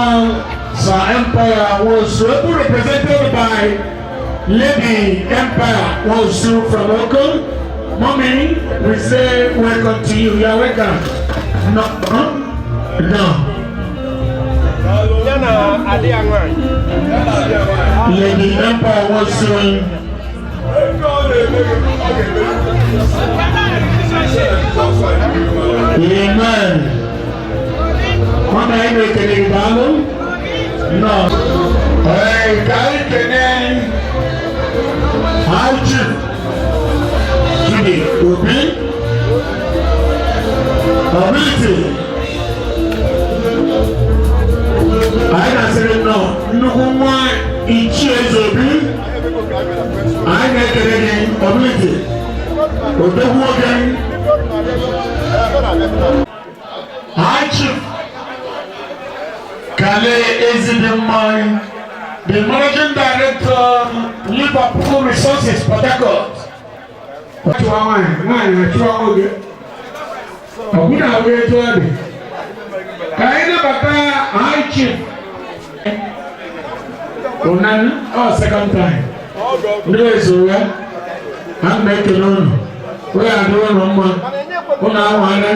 Sir Empire was represented by Lady Empire Wosu from Oko. Mommy, we say welcome to you. You are welcome. No, no. Ya na adị ya nwanyị. Lady Empire Wosu. Amen. Mama, anyị na-ekele gị, daalụ. Nọ. Ee, ka anyị kene High Chief Chidi Obi Ability. Anyị na-asịrị nnọọ nnukwu nwa Ichie Eze Obi. Anyị na-ekele gị, Ability. Odogwu nwoke. High Chief Kale Ezidimma, the Managing Director, Liverpool Resources, Port Harcourt. Chụwa nwaanyị, nwaanyị na-achụwa nwoke. Ọ bụrụ na ahụ etu ọ dị. Ka anyị nabata High Chief. Onan, ọ second time. Ndị eso ya, a na ekele unu. Onye adị ụlọ mma, ụnụ ahụ anya.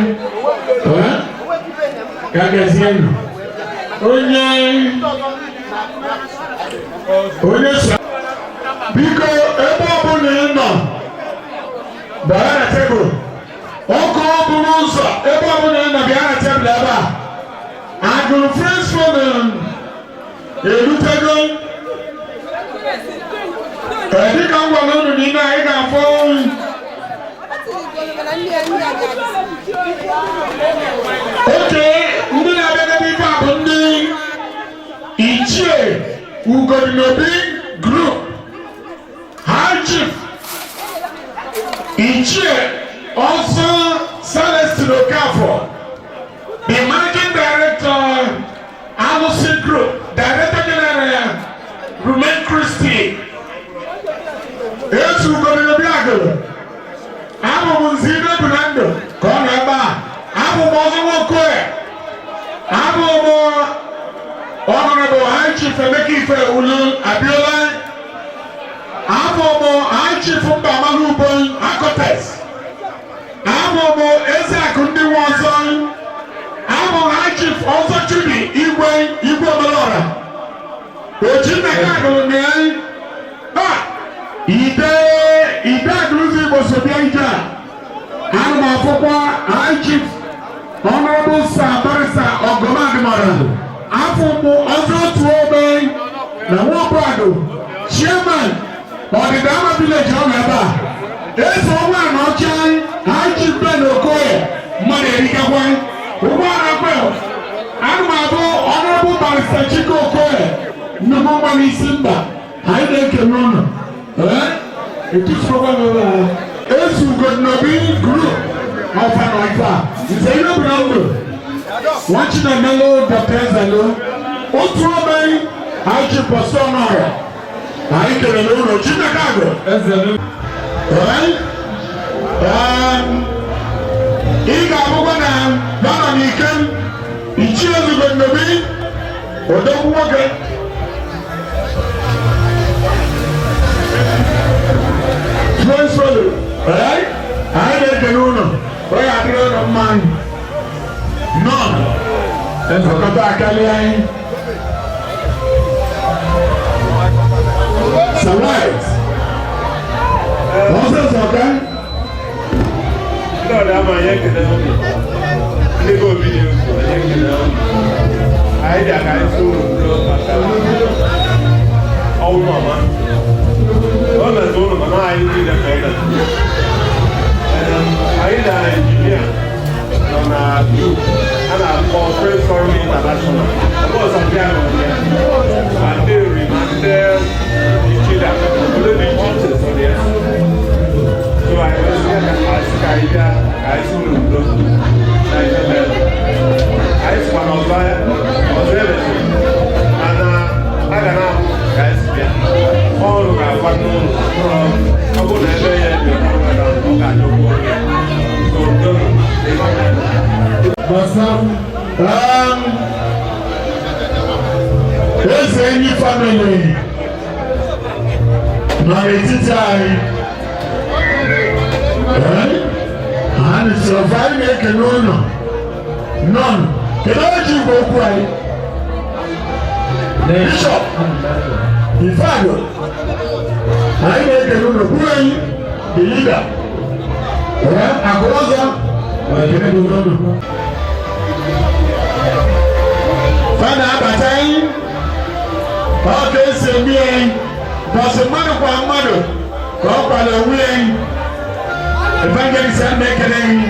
Ya gazie nụ. Onye so biko, ebe ọbụla ị nọ, bịa na tebụl. Ọkụ bụrụ ụzọ, ebe ọbụla ị nọ, bịa na tebụl ebe a. Agụrụ Friends Forum erutego. Dịka m gwara unu n'ime anyị ga-afọ. Oke ndị na-abịagobe ife a bụ ndị Ichie Ugodinobi Group. High Chief Ichie Ọsọ Celestine Okafor, the Managing Director, Alusi Group, Director General, Rumen Christie. Ezu Ugodinobi Agụrụ. Abụ m nzi ibe bụ na ndụ ka ọ nọ ebe a. Abụ m ọzọ nwoke. Abụ m Honorable High Chief Emeka Ife Ulu Abiola. Afọ mụ High Chief Mba Amalu Akotes. Afọ mụ Ezeakụ ndị nwe ọzọ. Afọ High Chief Ọzọ Chudi Igwe Igwe Omelora. Ochi Nneka agụrụ na ya. Ha! Ide Ide Agụrụzi Igbo so bịa ije a. Ana m afụkwa High Chief Honorable Sir Barrister Ogomadimara. Afọ mụ ọzọ otu ome na Nwaobodo Chairman Ọdịda Ama Village ọ nọ ebe a. Eze ọnwa na ọcha High Chief Ben Okoye mmadụ erikakwa. Ụgbọala kwe ana m abụ Honorable Barrister Chike Okoye nnukwu nwa n'isi mba anyị na-ekele ụnụ. Ee, etufuokwa m ebe a. Ezu Ugonobi Group ọfa na ọfa nze ihe bụ na ndụ wọ́n ti nà mẹ́lò Dr. Ezelu otu ọmọ yìí anyị ji pọ̀sí ọnụ ọrịa anyị kelele ụlọ Chineke agụ Ezelu. Ị ga-abụkwa na nọ n'ike Ichie Ugonobi odogwu nwoke. Transfer, right? Anyị na-ekele ụlọ onye adịrị ụlọ mma anyị. None. Ọkọta akali anyị. Surprise. Ọsọ sọ̀ka. Ndị ọ̀dọ́ ama anyị ekele unu. Ndị be obi na-ekwu anyị ekele unu. Anyị dị aka anyị sị unu udo maka ọnwụ mama. O metụ unu mana anyị niile ka o metụ. Anyị na injinia nọ na group a na-akpọ Praise Forum International. Ọ bụ ọzọ ndị ahụ ya. Ma ndị Eri ma ndị Ichida, obodo dị iche iche so na ya. So anyị wee sị ka anyị ka anyị bịa ka anyị sị unu udo na ife mere. Anyị sịkwa na ọzọ ọzọ emeziri mana a ga na-ahụ ka anyị si bịa. Ọrụ ga-agwa n'ụlọ ọ bụrụ na ebe ya dị ọ ga-ajọgbu onwe ya. So udo na ife mere. Gbasam. Eze enyi family nọ n'etiti anyị. Anyị sọrọ anyị na-ekele ụlọ. Nọn. Kedu onye ji igwe okwu anyị? Bishop Ifeanyi. Anyị na-ekele ụlọ kwuru anyị the leader. Akụrụ ọzọ. Ekele dị ụlọ. Fana abata anyị ka ọ ka esi eme anyị bọsị mmadụ kwa mmadụ ka ọ kwado onwe anyị. Evangelist a na-ekele anyị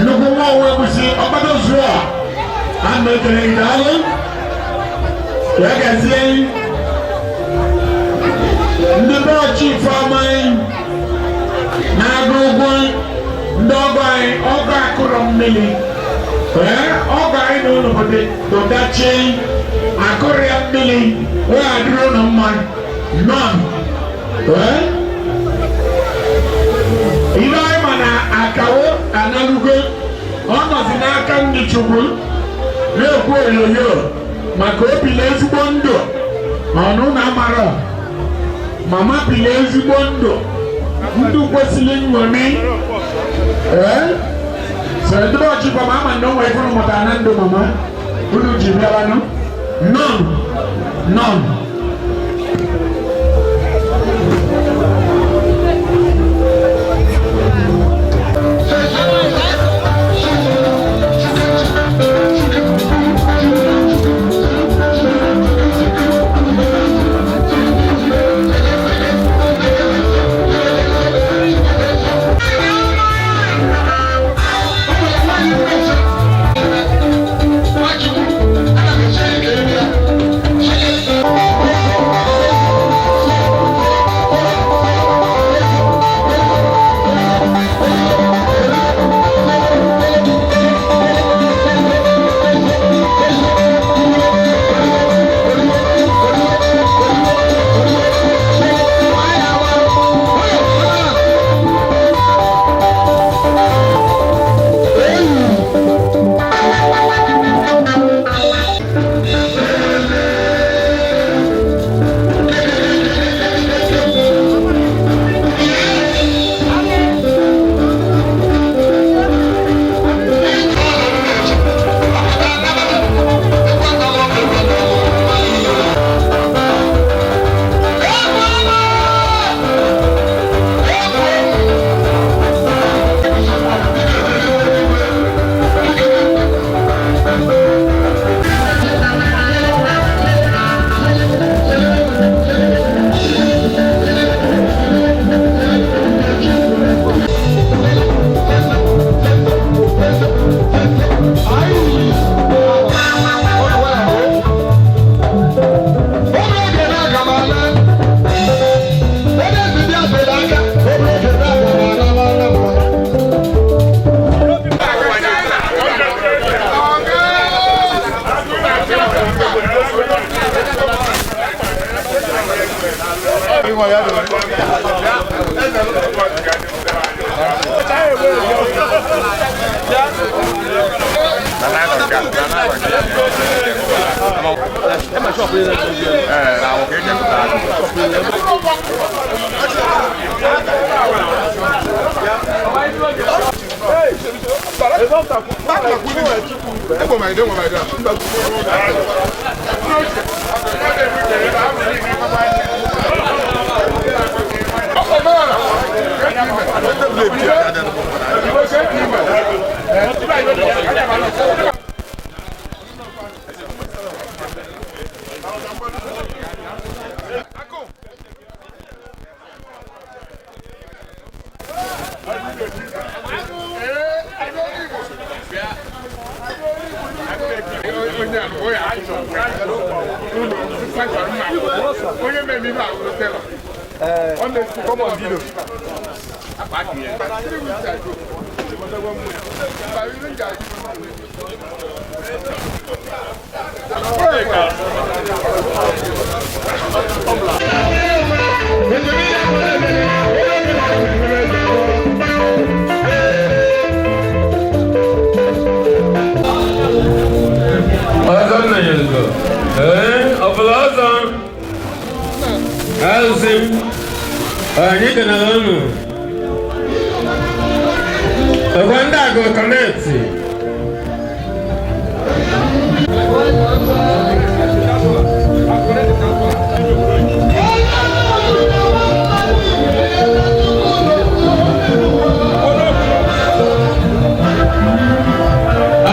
nnukwu nwa onwe kwụsị ọgbado zuo a a na-ekele gị daalụ ya gazie anyị ndị bọọ chief ọma anyị na-agụ ụgwọ ndị ọgọ anyị ọgọ akụrọ mmiri. Ee, ọgọ anyị na ụlọ bụ dọdachi akụrụ ya mmiri wee adịrị ụlọ mma nọn. Ee, ihe anyị ma na akawo analugo ọ nọzi n'aka ndị Chukwu na-ekwu onyonyo maka o bili ezigbo ndụ ọnụ na amara mama bili ezigbo ndụ ndụ kwesịrị nṅomi. Ee, so ndị ọchịkwa ma ama na onwe ife unu mụtara na ndụ mama unu ji bịaranụ nọn nọn. Thank you. Ọzọ nna ya nzo. Ee, ọbụla ọzọ. Azị m. Anyị kenere unu. Ọgwa ndị agụ kọnetị.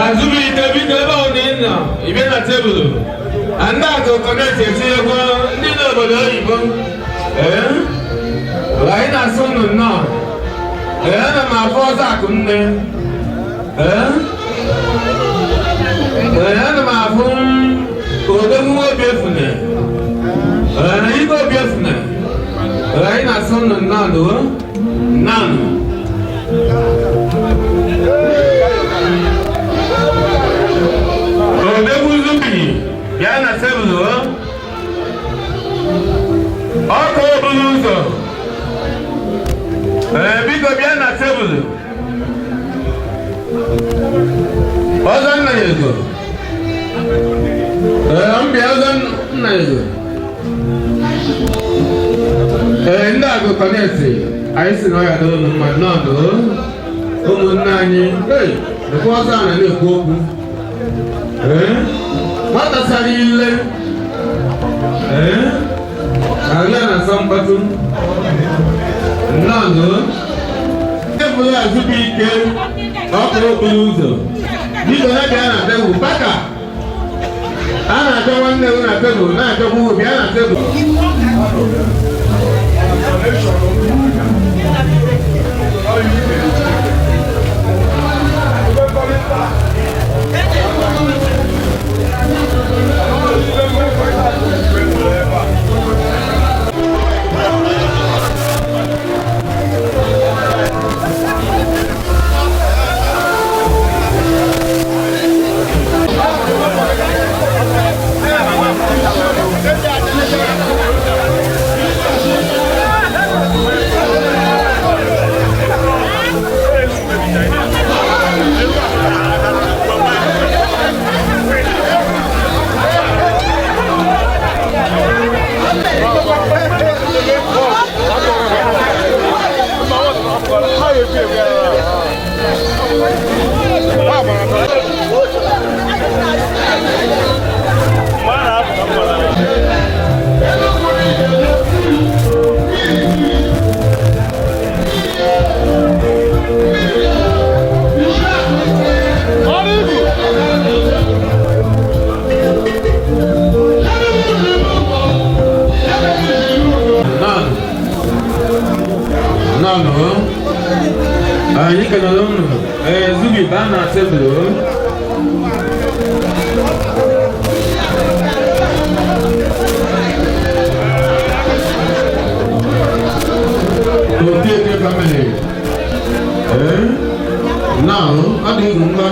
Azụbụike biko ebe ọ dị nọ, ị bịa na tebụl. Ndị agụ kọnetị etinyekwa ndị n'obodo oyibo. Ee, anyị na-asụ unu nnọọ. Ee, ana m afọ ọzọ akụ nne. Ee, ee, ana m afụ odogwu obi efune. Ee, igwe obi efune. Ee, anyị na-asụ unu nnọọ nụ. Nnọọ nụ. Odogwu zubi bịa na tebụl o. Ọkụ obulu ụzọ. Ee, biko bịa na tebụl. Ọzọ nna ya ego. Ee, m bịa ọzọ nna ya ego. Ee, ndị agụ kọnetị, anyị si na ọ ya dịrị unu mma nnọọ nụ. Ụmụnne anyị, ee, lekwa ọzọ a na-ekwu okwu. Ee, nwata sara ile. Ee, ahụ ya na-asọ mkpatụ. Nnọọ nụ. Tebụl Azụbụike ọkụ okporo ụzọ. Biko ya bịa na tebụl baka. A na-achọ nwanne m na tebụl na-achọkwa ugwu bịa na tebụl. Nnọọ nụ. Anyị kelere unu. Ee, Zubi baa na tebụl o. Okeke family. Ee, nnọọ, ọ dị egwu ngwa.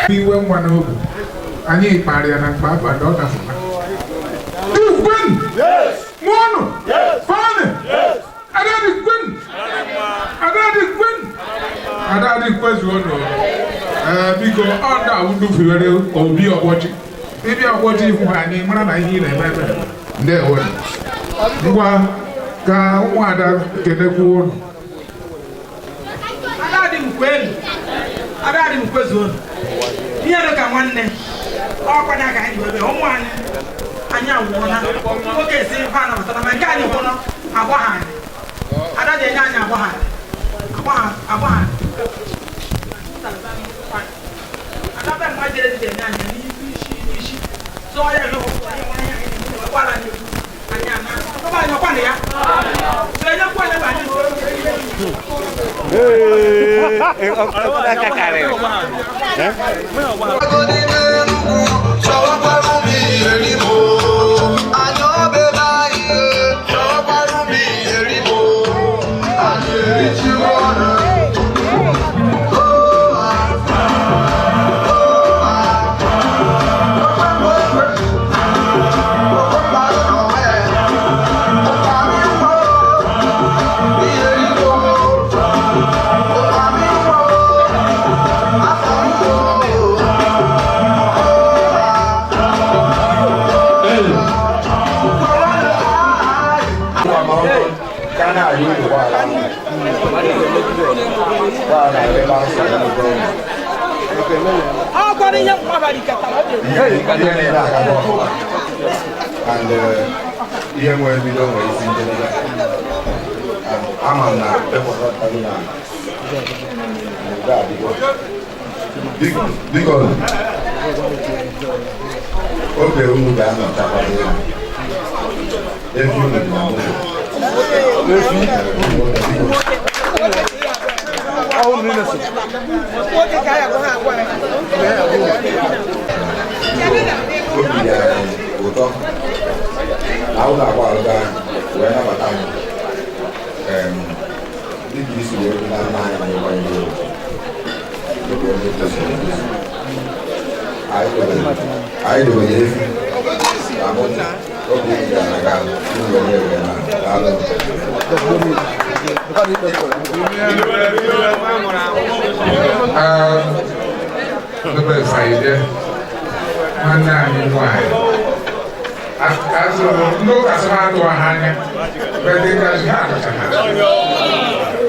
Iwe nwa n'obi anyị kparịa ya na mgbe abalị ọ gafụta. Mụọnụ! Fọnụ! Adadị kwen! Adadị kwen! Adadị kwezuonụ. Ee, biko ọ na-awụ ndufuwere obi ọgbọchị. Ịbịa ọgbọchị ihu ha anyị mara na ihe ị na-eme eme. Ndewo. Ngwa ka ụmụada kenekwuo ụnụ. Adadị m kwenu. Adadị m kwezuonụ. Ihe dị ka nwanne ọkwa na aka anyị webe ụmụ anyị anyị anwụọla nwoke esi ife a nabatara ma nke anyị gwụrụ agwa ha anyị ada ji enye anyị agwa ha agwa ha ada be mma jere dị enye anyị n'ihu isi n'isi zọọ ya ihe ọkpụkpọ anyị nwere ihe anyị na-eme gwara anyị okwu anyị ana ọkwa anyị ọkwa na ya so enyekwa anyị bụ anyị. And ihe nwere mbido nwere isi njedebe. Ama m na ịkpọkọtago na udo adịgo. Biko oge unu ga-anọchakwado ya. Efi unu dị na moto. Obi dị anyị ụtọ na ụlọ akwa arụga wee nabata anyị dịka isi wee bụ na nna anyị na ịkwanye ya ugwu dịka onye tozuru etozu. Anyị dowere efi na moto oge ị gara aga unu were wee na daalụ. Nwanne anyị nwanyị azụrụ ndị ụka sị ha atụwa ha anya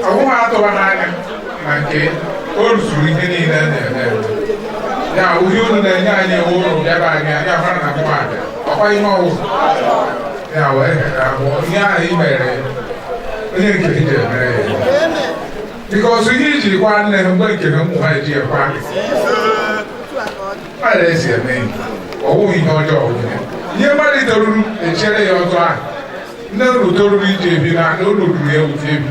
ọbụghị atụwa ha anya na nke o rụzuru ihe niile na-eme ya uhie unu na-enye anyị ewu ụlọ bịaba anyị anyị afara na mụ abịa ọkwa ihe ọwụ ya wee ihe ahụ i mere onye nke gị ji emere ya bikọs ihe iji kwa nne mgbe nke na ụmụ ha eji ekwa a na-esi eme ihe ọ wụghị ihe ọjọọ ihe mmadụ toruru echere ya ọzọ ahụ nne unu toruru iji ebi na ana unu ruru ya ewute ebi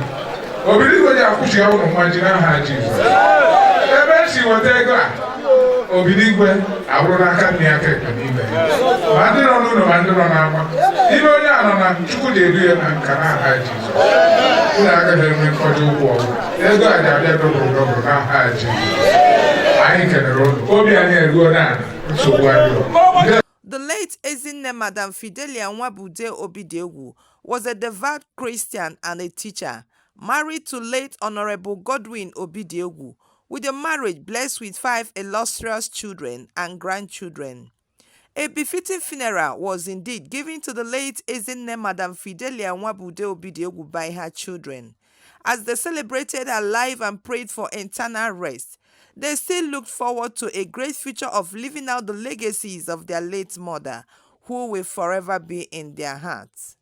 obiri igwe ji akwụchi ya ụlọ mmaji n'aha Jizọs ebe esi weta ego a obiri igwe abụrụ n'aka nne ya ka ekpe n'ime ya ma ndị nọ n'ụlọ ma ndị nọ n'ama ime onye a nọ na Chukwu ji edu ya na nka n'aha Jizọs unu agaghị enwe nkọja ụgwọ ọbụla ego a ga-abịa dọbụrụ dọbụrụ n'aha Jizọs anyị kelere unu obi anyị eruo n'ala nsogbu adịrọ. The late Ezinne Madam Fidelia Nwabude Obidiegwu was a devout Christian and a teacher, married to late Honorable Godwin Obidiegwu, with a marriage blessed with 5 illustrious children and grandchildren. A befitting funeral was indeed given to the late Ezinne Madam Fidelia Nwabude Obidiegwu by her children. As they celebrated her life and prayed for eternal rest, they still looked forward to a great future of living out the legacies of their late mother, who will forever be in their hearts.